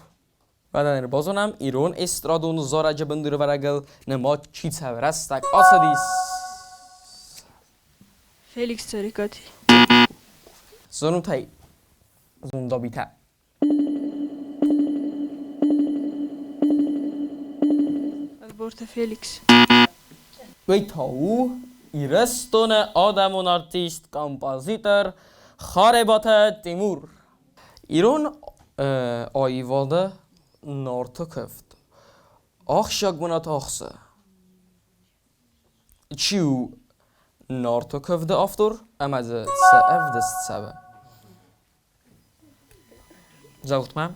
Уӕдӕ ныр базонӕм, ирон эстрадон зарӕджы бындурӕвӕрӕгыл нымад чи цӕуы рӕстӕг ацыдис. Феликс Цӕрикъати. Зонут ӕй, зондабитӕ. Ӕлборты Феликс. Уый та у Ирыстоны адӕмон артист, композитор Харебаты Тимур. Ирон аивады Нарты куывд ахсджиаг бынат ахсы. Чи у Нарты куывды автор ӕмӕ дзы цы ӕвдыст цӕуы? Зӕгъут-ма.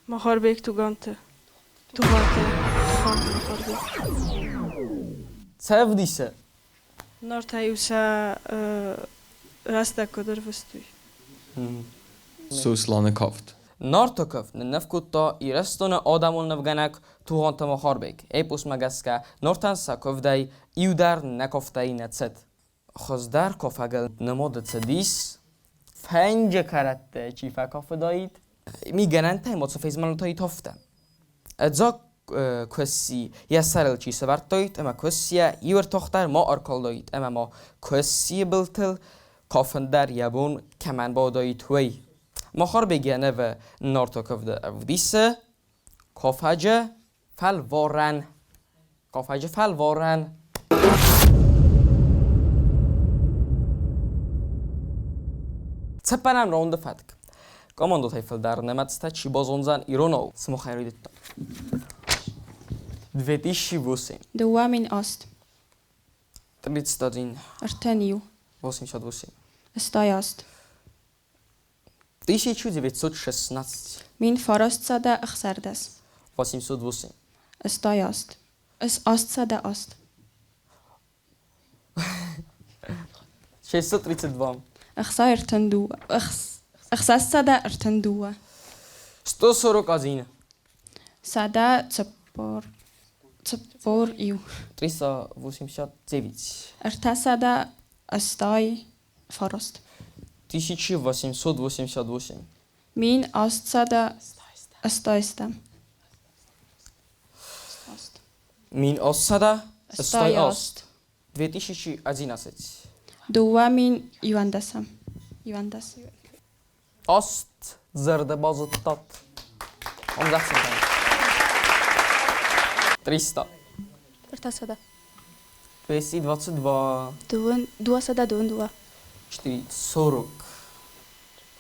Махарбег Туганты. Туганты. Туганты Махарбег. Цы ӕвдисы? Нартӕ-иу сӕ рӕстӕг куыд ӕрвыстой. Сосланы кафт. Нарты кафт нынныв кодта Ирыстоны адӕмон нывгӕнӕг Тугъанты Махарбег. Эпосмӕ гӕсгӕ Нартӕн сӕ куывдӕй иу дӕр нӕ кафтӕй нӕ цыд. Хуыздӕр кафӕгыл нымады цыдис, фӕнджы кӕрӕтты чи фӕкафыдаид, мигӕнӕнтӕй ма цы фезмӕлынтӕй афтӕ. Ӕдзӕг куысси йӕ сӕрыл чи сӕвӕрдтаид ӕмӕ куыссийӕ иу ӕртах дӕр ма ӕркалдаид ӕмӕ ма куыссийы былтыл кафын дӕр йӕ бон кӕмӕн бауыдаид, уый. Махарбег йӕ нывы Нарты куывды ӕвдисы кафӕджы фӕлварӕн. Кафӕджы фӕлварӕн. Цыппӕрӕм раунды фӕтк. Командотӕй фылдӕр нымӕцтӕ чи базондзӕн иронау, сымахӕй райдыдта. 2008. 2008. 31. 31. 88. 68. 1916. 1916. 808. 68. 808. 632. 632. 632. 141. 141. 389. 389. 1888. 1888. 1888. 2011. 2011. 11. Аст дзырды базыдтат. Am 16. 300. 300. 222. 222. 440.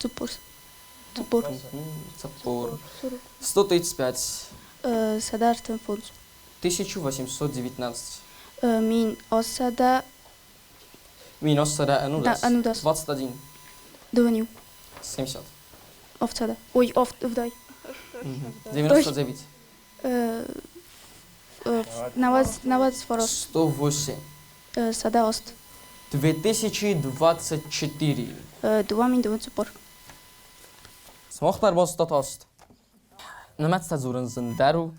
Цуппур. Цуппур. Цуппур. 135. 135. 1819. 1800. 1800. 21. 21. 2. 70. 800. Ой, 8. 99. 99. 108. 108. 2024. 2024. Сымах дӕр базыдтат аст. Нымӕцтӕ дзурын зындӕр у,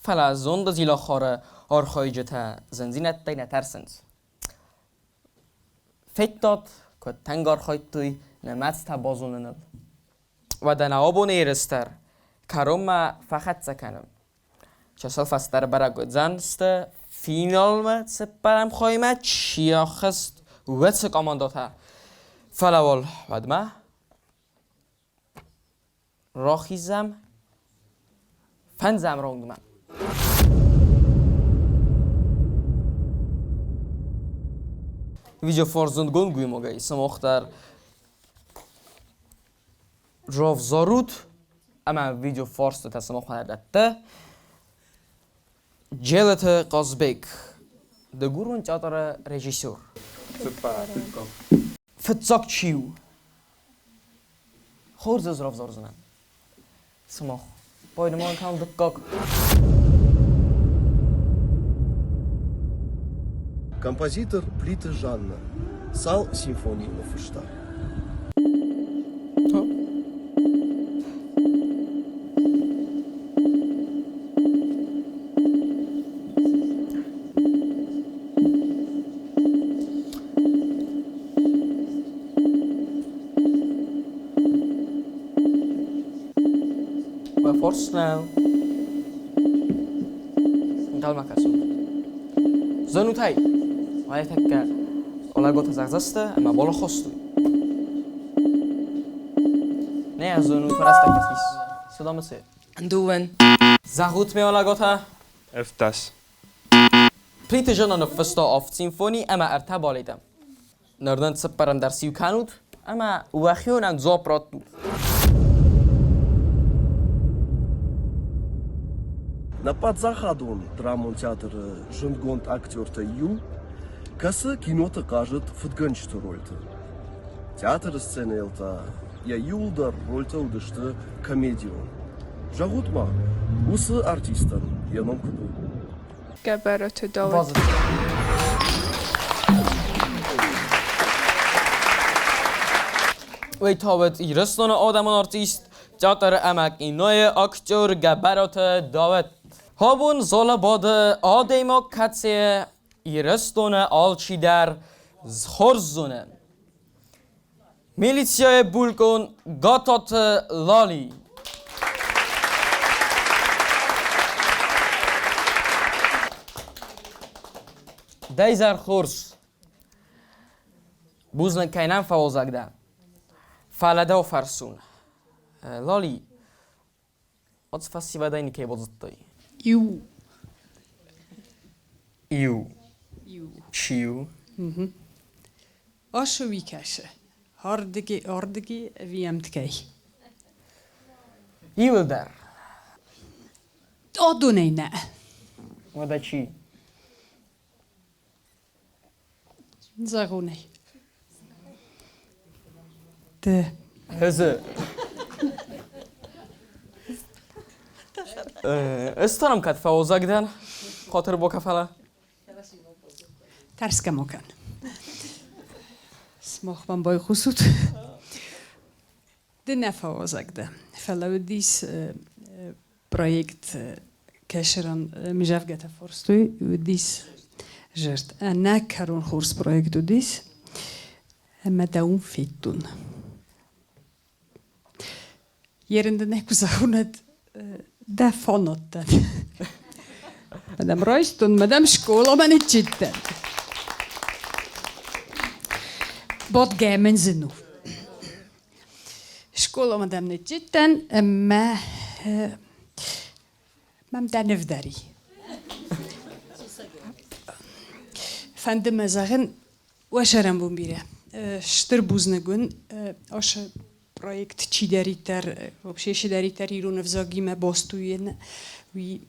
фӕлӕ зонды зилахары архайджытӕ зындзинӕдтӕй нӕ тӕрсынц. Федтат, куыд тынг архайдтой нымӕцтӕ базоныныл. Уӕдӕ нӕ абоны ерыс дӕр кӕронмӕ фӕхӕццӕ кӕнӕм. Чысыл фӕстӕдӕр бӕрӕг уыдзӕн сты финалмӕ цыппӕрӕм хаймӕ чи ахызт, уыцы командӕтӕ. Фӕлӕ уал уӕдмӕ рахизӕм фӕндзӕм раундмӕ. Видеофорзундгонд гуймагӕй сымах дӕр равзарут ӕмӕ видеофарстытӕ сымахмӕ дӕтты Джелыты Хъазбег, дыгурон театры режиссер. Фыццаг чи у? Хорз ӕз равзардзынӕн. Сымах. Байдыман кӕм дыккаг. Композитор Плиты Жаннӕ цал симфонийы ныффыста? Уӕ форс нӕу. Ӕнхъӕлмӕ кӕсут. Зонут ӕй, уайтӕккӕ Олегота зӕгъдзысты ӕмӕ балахостой. Нӕ зонут, рӕстӕг фӕцис. Цы дамыцы? Дыууӕн. Зӕгъут ме Олегота. 17. Плиты Жанна ныффыста авд симфони ӕмӕ ӕртӕ балеты. Ныр нын цыппӕрӕм дӕр сиу кӕнут ӕмӕ уӕхионӕн дзуапп раттут. Нӕ паддзахадон драмон театры зындгонд актертӕй иу, кӕцы киноты хъазыд фыдгӕнджыты рольты. Театры сценӕйыл та йӕ иуылдӕр рольтӕ уыдысты комедион. Зӕгъут-ма, уыцы артистӕн йӕ ном куыд у? Гӕбӕраты Дауыт. Уый та уыд Ирыстоны адӕмон артист, театры ӕмӕ кинойы актер Гӕбӕраты Дауыт. Абон залы бады адӕймаг, кӕцыйы Ирыстоны алчидӕр хорз зоны. Милицияйы булкъон Гататы Лали. Дӕ изӕр хорз. Бузныг, кӕй нӕм фӕуазӕг дӕ. Фӕлӕ дӕу фӕрсун. Лали, Ацы фӕсивӕдӕй никӕй базыдтай? Иу. Иу. Иу. Чи у? Асы уый кӕсы. Ардыги, ардыги ӕви ӕмткӕй? Иуылдӕр. Адонӕй нӕ. Уӕдӕ чи? Зӕгъон ӕй. Ды. Ӕз. Ӕз та нӕм кӕд фӕуазӕг дӕн, хатыр бакӕ, фӕлӕ. Тӕрсгӕ ма кӕн. Сымах мӕм байхъусут. Ды нӕ фӕуазӕг дӕ, фӕлӕ уыдис проект кӕсыран мзӕвгӕтӕ форстой, уыдис зӕрд. Ӕнӕкӕрон хорз проект уыдис, ӕмӕ дӕ уым федтон. Ерын дын ӕй куы зӕгъон, дӕ фанаттӕн. Мадам райстон, мадам скъоламӕ ныццыдтӕн. Бадгӕ мын зын у. Скъоламӕ дӕм ныццыдтӕн ӕмӕ мӕм дӕ ныв дӕр и. Фӕнды мӕ зӕгъын, уӕ сӕрӕнбон бирӕ. Стыр бузныг уын, асы проект чидӕриддӕр, вообще чидӕриддӕр ирон ӕвзагимӕ баст у, уый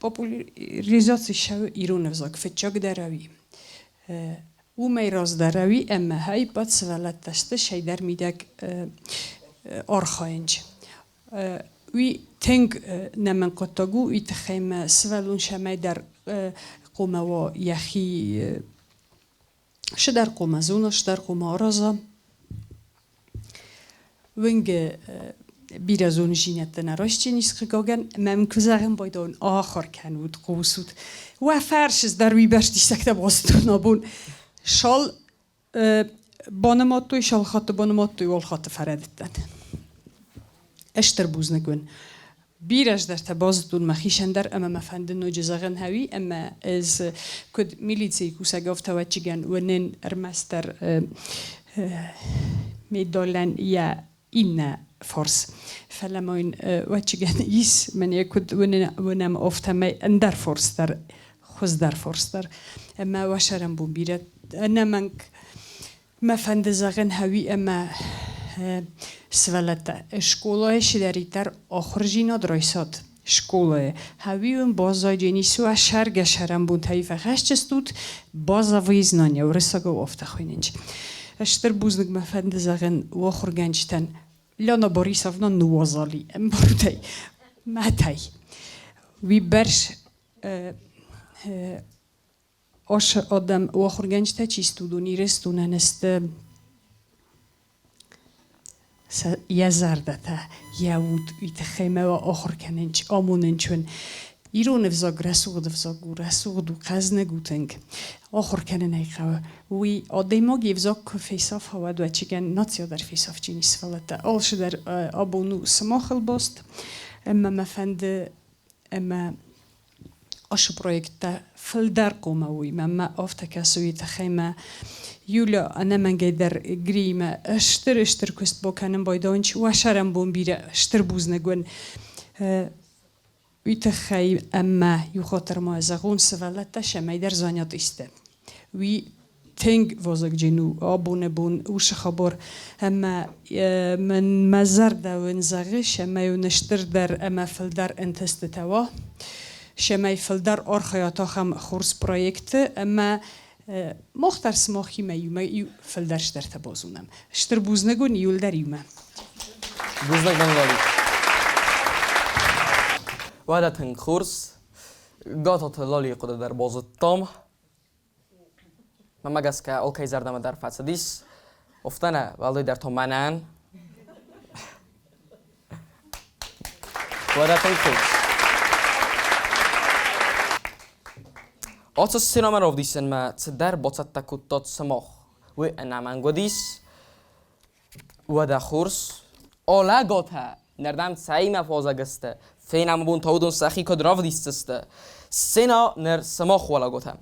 популяризаци ссӕуы ирон ӕвзаг фыццагдӕр ӕви уымӕй раздӕр ӕви ӕмӕ ӕппӕт сывӕллӕттӕ сты сӕйдӕр мидӕг архайынч. Уый тынг нӕмӕнгхъуыддаг у, уый тыххӕй мӕ сывӕллон сӕмӕйдӕр хъуамӕ уа йӕхи Шыдӕр хъуамӕ зона, шыдӕр хъуамӕ араза. Уынги бирӕ зондзинӕдтӕ нӕ райсдзӕнис, хъыгагӕн, ӕмӕ мын куы зӕгъын байдайон, ахуыр кӕнут, хъусут. Уӕ фӕрсыс дӕр уыйбӕрц диссӕгтӕ базыдтон абон. Шал банымадтой, шал хатты банымадтой, уал хатты фӕрӕдыдтӕн. Стыр бузныг уын. Бирӕ здӕртӕ базыдтон мӕхицӕн дӕр ӕмӕ мӕ фӕнды ноджы зӕгъын хӕуи, ӕмӕ ӕз куыд милицийы кусӕг ӕфтауӕччигӕн уынын ӕрмӕстдӕр медалӕн йӕ иннӕ фарс. Фӕлӕ ма йын уӕччигӕн ис, мӕнӕ куыд уынӕм, афтӕмӕй ӕндӕр фарс дӕр, хуыздӕр фарс дӕр. Ӕмӕ уӕ сӕрӕнбон бирӕ ӕнӕмӕнг Мӕ фӕнды зӕгъын хӕуи ӕмӕ сывӕллӕттӕ скъолайы чидӕриддӕр ахуырдзинад райсат скъолайы, хӕуи уын баззайдзӕни уӕ сӕргӕ сӕрӕнбонтӕй фӕхӕсджыстут базовые знания, уырыссагау афтӕ хуыйнынц. Стыр бузныг мӕ фӕнды зӕгъын уӕ ахуыргӕнджытӕн. Лена Борисовна ныууазали ӕмбырдӕй, мӕтӕй. Уый бӕрц Асы адӕм, ахуыргӕнджытӕ чи сты, уыдон Ирыстонӕн сты сӕ йӕ зӕрдӕтӕ, йӕ уд, уый тыххӕй мӕ ахуыр кӕнын, амонын чун. Ирон ӕвзаг рӕсугъд ӕвзаг у, рӕсугъд у, хъӕзныг у тынг. Ахуыр кӕнын ӕй хъӕуы. Уый адӕймаг йе взаг куы фесафа, уӕд уӕчигӕн нацио дӕр фесафджын ис, фӕлӕ та алцыдӕр абон у сымахыл баст. Ӕмӕ мӕ фӕнды ӕмӕ ашы проекттӕ фылдӕр хъомӕ уый мӕ афтӕ кӕсы, уый тыххӕй мӕ Юля ӕнӕмӕнгӕй дӕр Гриимӕ стыр-стыр куыст бакӕнын байдайынч. Уӕ сӕрӕнбон бирӕ, стыр бузныг уын. Уый тыххӕй ӕмӕ иу хатыр ма зӕгъон, сывӕллӕттӕ сӕмӕйдӕр занят исты. Уый тынг вазыгджын у абоны бон уыцы хабар, ӕмӕ мын мӕ зӕрдӕ уын зӕгъы, цӕмӕй уын стырдӕр ӕмӕ фылдӕр ӕнтыстытӕ уа, цӕмӕй фылдӕр архайат ахӕм хорз проекты ӕмӕ мах дӕр сымахимӕ иумӕ иу фылдӕр стыртӕ базонӕм. Стыр бузныг уын иуылдӕр иумӕ. Бузныг дын, Лали. Уӕдӕ тынг хорз. Гататы Лалийы хъуыды дӕр базыдтам. Мӕнмӕ гӕсгӕ, алкӕй зӕрдӕмӕ дӕр фӕцыдис. Офтӕ нӕ, уӕлдайдӕр та мӕнӕн. Уӕдӕ тынг хорз. Ацы сценӕмӕ равдисынмӕ цыдӕр бацӕттӕ кодтат сымах. Уый ӕнӕмӕнг уыдис. Уӕдӕ хорз. Алӕгатӕ нырдӕм цӕимӕ фӕзӕг сты, фенӕм бон та уыдон сӕхи куыд равдисдзысты. Сценӕ ныр сымах уӕлӕготӕ.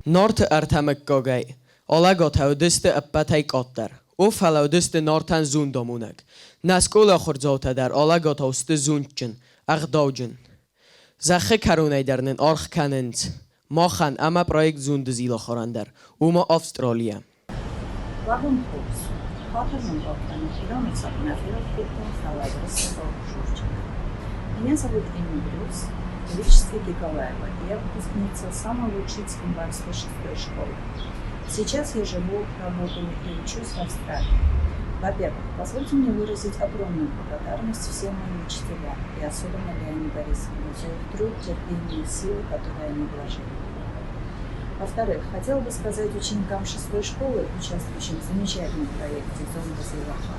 Нарты ӕртӕ мыггагӕй Алӕгатӕ уыдысты ӕппӕтӕй къаддӕр. О, фӕлӕ уыдысты Нартӕн зондамонӕг. Нӕ скъола-ахуырдзаутӕ дӕр Алӕгатау сты зондджын, ӕгъдауджын. Зӕххы кӕронӕй дӕр нын аргъ кӕнынц. Махӕн ӕмӕ проект Зонды зилахарӕн дӕр, уымӕ Австралийӕ. Уӕ хорз! Хатыр мын бакӕнут, ирон ӕвзаг нӕ ферох кодтон, фӕлӕ уырыссагау журчик. Меня зовут Инна Брюс, в девичестве Гигалаева, и я выпускница самой лучшей Цхинвальской шестой школы. Сейчас я живу, работаю и учусь в Австралии. Во-первых, позвольте мне выразить огромную благодарность всем моим учителям, и особенно Леоне Борисовне за их труд, терпение и силы, которые они вложили. Во-вторых, хотела бы сказать ученикам шестой школы, участвующим в замечательном проекте «Зонда Зилаха».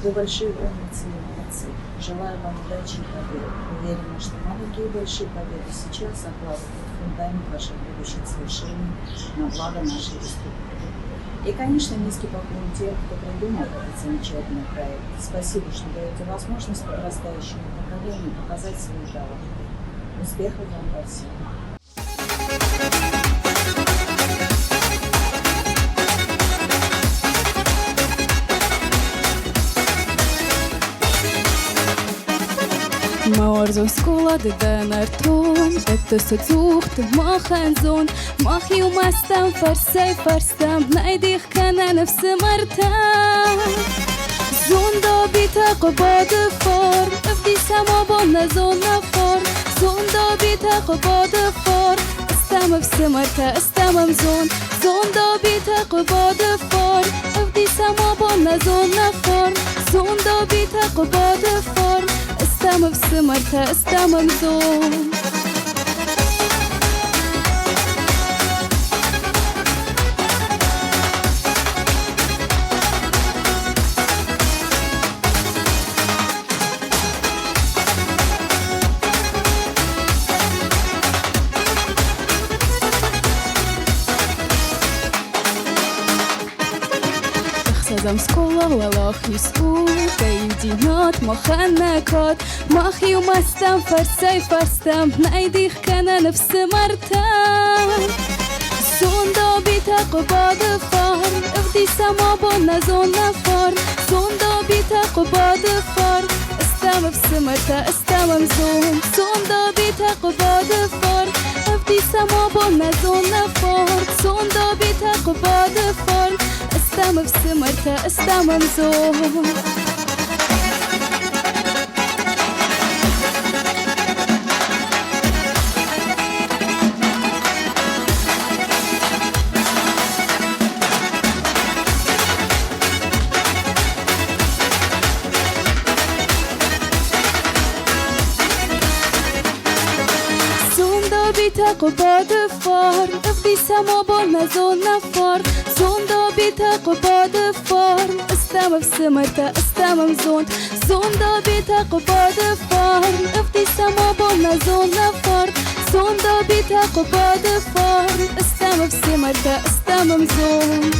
Вы большие умницы и молодцы. Желаю вам удачи и побед. Уверена, что маленькие и большие победы сейчас закладывают фундамент ваших будущих свершений на благо нашей республики. И, конечно, низкий поклон тем, кто придумал этот замечательный проект. Спасибо, что даете возможность подрастающему поколению показать свои таланты. Успехов вам во всем! Мӕ уарзон скъола ды дӕ нӕртон, дӕтты цы цух ты махӕн зон. Мах иумӕ стӕм фӕрсӕй-фӕрстӕм, нӕй дих кӕнӕн ӕфсымӕртӕн. Зондабитӕ Хъуыбады фарн, ӕвдисӕм абон нӕ зон нӕ фарн. Зондабитӕ Хъуыбады фарн, стӕм ӕфсымӕртӕ, стӕм ӕмзон. Зондабитӕ Хъуыбады фарн, ӕвдисӕм абон нӕ зон нӕ фарн. Зондабитӕ Хъуыбады фарн, стӕм ӕфсымӕртӕ, стӕм ӕмзон. Ӕхсӕзӕм скъола уӕлахиз у, дӕ иудзинад махӕн нӕ кад. Мах иумӕ стӕм фӕрсӕй-фӕрстӕм, нӕй дих кӕнӕн ӕфсымӕртӕн. Зондабитӕ Хъуыбады фарн, ӕвдисӕм абон нӕ зон нӕ фарн. Зондабитӕ Хъуыбады фарн, стӕм ӕфсымӕртӕ, стӕм ӕмзон. Зондабитӕ Хъуыбады фарн, ӕвдисӕм абон нӕ зон нӕ фарн. Зондабитӕ Хъуыбады фарн, стӕм ӕфсымӕртӕ, стӕм ӕмзон. Зондабитӕ Хъуыбады фарн, ӕвдисӕм абон нӕ зонд, нӕ фарн. Зондабитӕ Хъуыбады фарн, ыстӕм ӕфсымӕртӕ, ыстӕм ӕмзонд. Зондабитӕ Хъуыбады фарн, ӕвдисӕм абон нӕ зонд, нӕ фарн. Зондабитӕ Хъуыбады фарн, ыстӕм ӕфсымӕртӕ, ыстӕм ӕмзонд.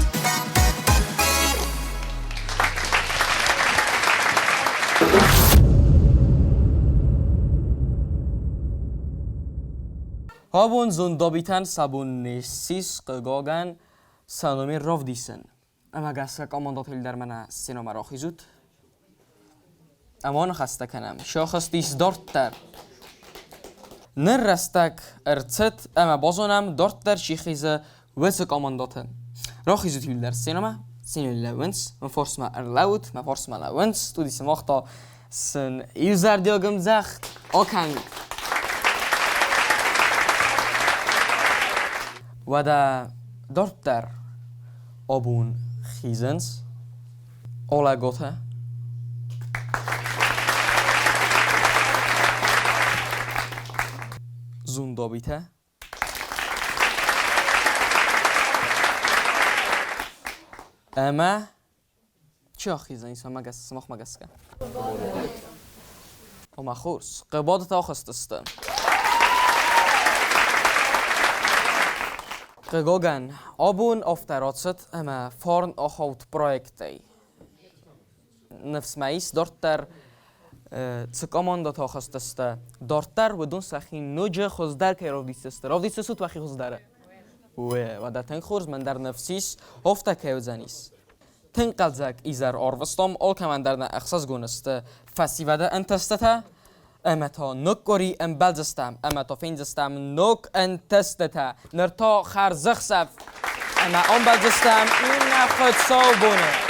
Абон зондабитӕн сӕ бон не ссис, хъыгагӕн, сӕ номер равдисын. Ӕмӕ гӕсгӕ командӕтыл дӕр мӕнӕ сценӕмӕ рахизут. Ӕмӕ ныхӕстӕ кӕнӕм. Сӕххӕст ис дарддӕр. Ныр рӕстӕг ӕрцыд ӕмӕ базонӕм, дарддӕр чи хизы, уыцы командӕты. Рахизут иуылдӕр сценӕмӕ, сценӕйыл лӕууынц, мӕ фарсмӕ ӕрлӕуут, мӕ фарсмӕ лӕууынц, студи сымах та сын иузӕрдиаг ӕмдзӕгъд акӕнут. Уӕдӕ дарддӕр абон хизынц Олӕготӕ. Зундобитӕ. Ӕмӕ чи ахиздзӕнис мӕ сымахмӕ гӕсгӕ? Ома хорз, Хъӕбатыртӕ ахызтысты. Хъыгагӕн, абон афтӕ рацыд, ӕмӕ фарн ахауд проектӕй. Ныфс мӕ ис, дарддӕр цы командӕтӕ ахызтысты, дарддӕр уыдон сӕхи ноджы хуыздӕр кӕй равдисдзысты. Равдисдзыстут уӕхи хуыздӕры? Уе, уӕдӕ тынг хорз, мӕн дӕр ныфс ис, афтӕ кӕй уыдзӕнис. Тынг хъӕлдзӕг изӕр арвыстам, алкӕмӕн дӕр нӕ ӕхсызгон сты фӕсивӕды ӕнтыстытӕ. Ӕмӕ та ног къуыри ӕмбӕлдзыстӕм ӕмӕ та фендзыстӕм ног ӕнтыстытӕ. Ныр та хӕрзӕхсӕв ӕмӕ ӕмбӕлдзыстӕм иннӕ хуыцаубоны.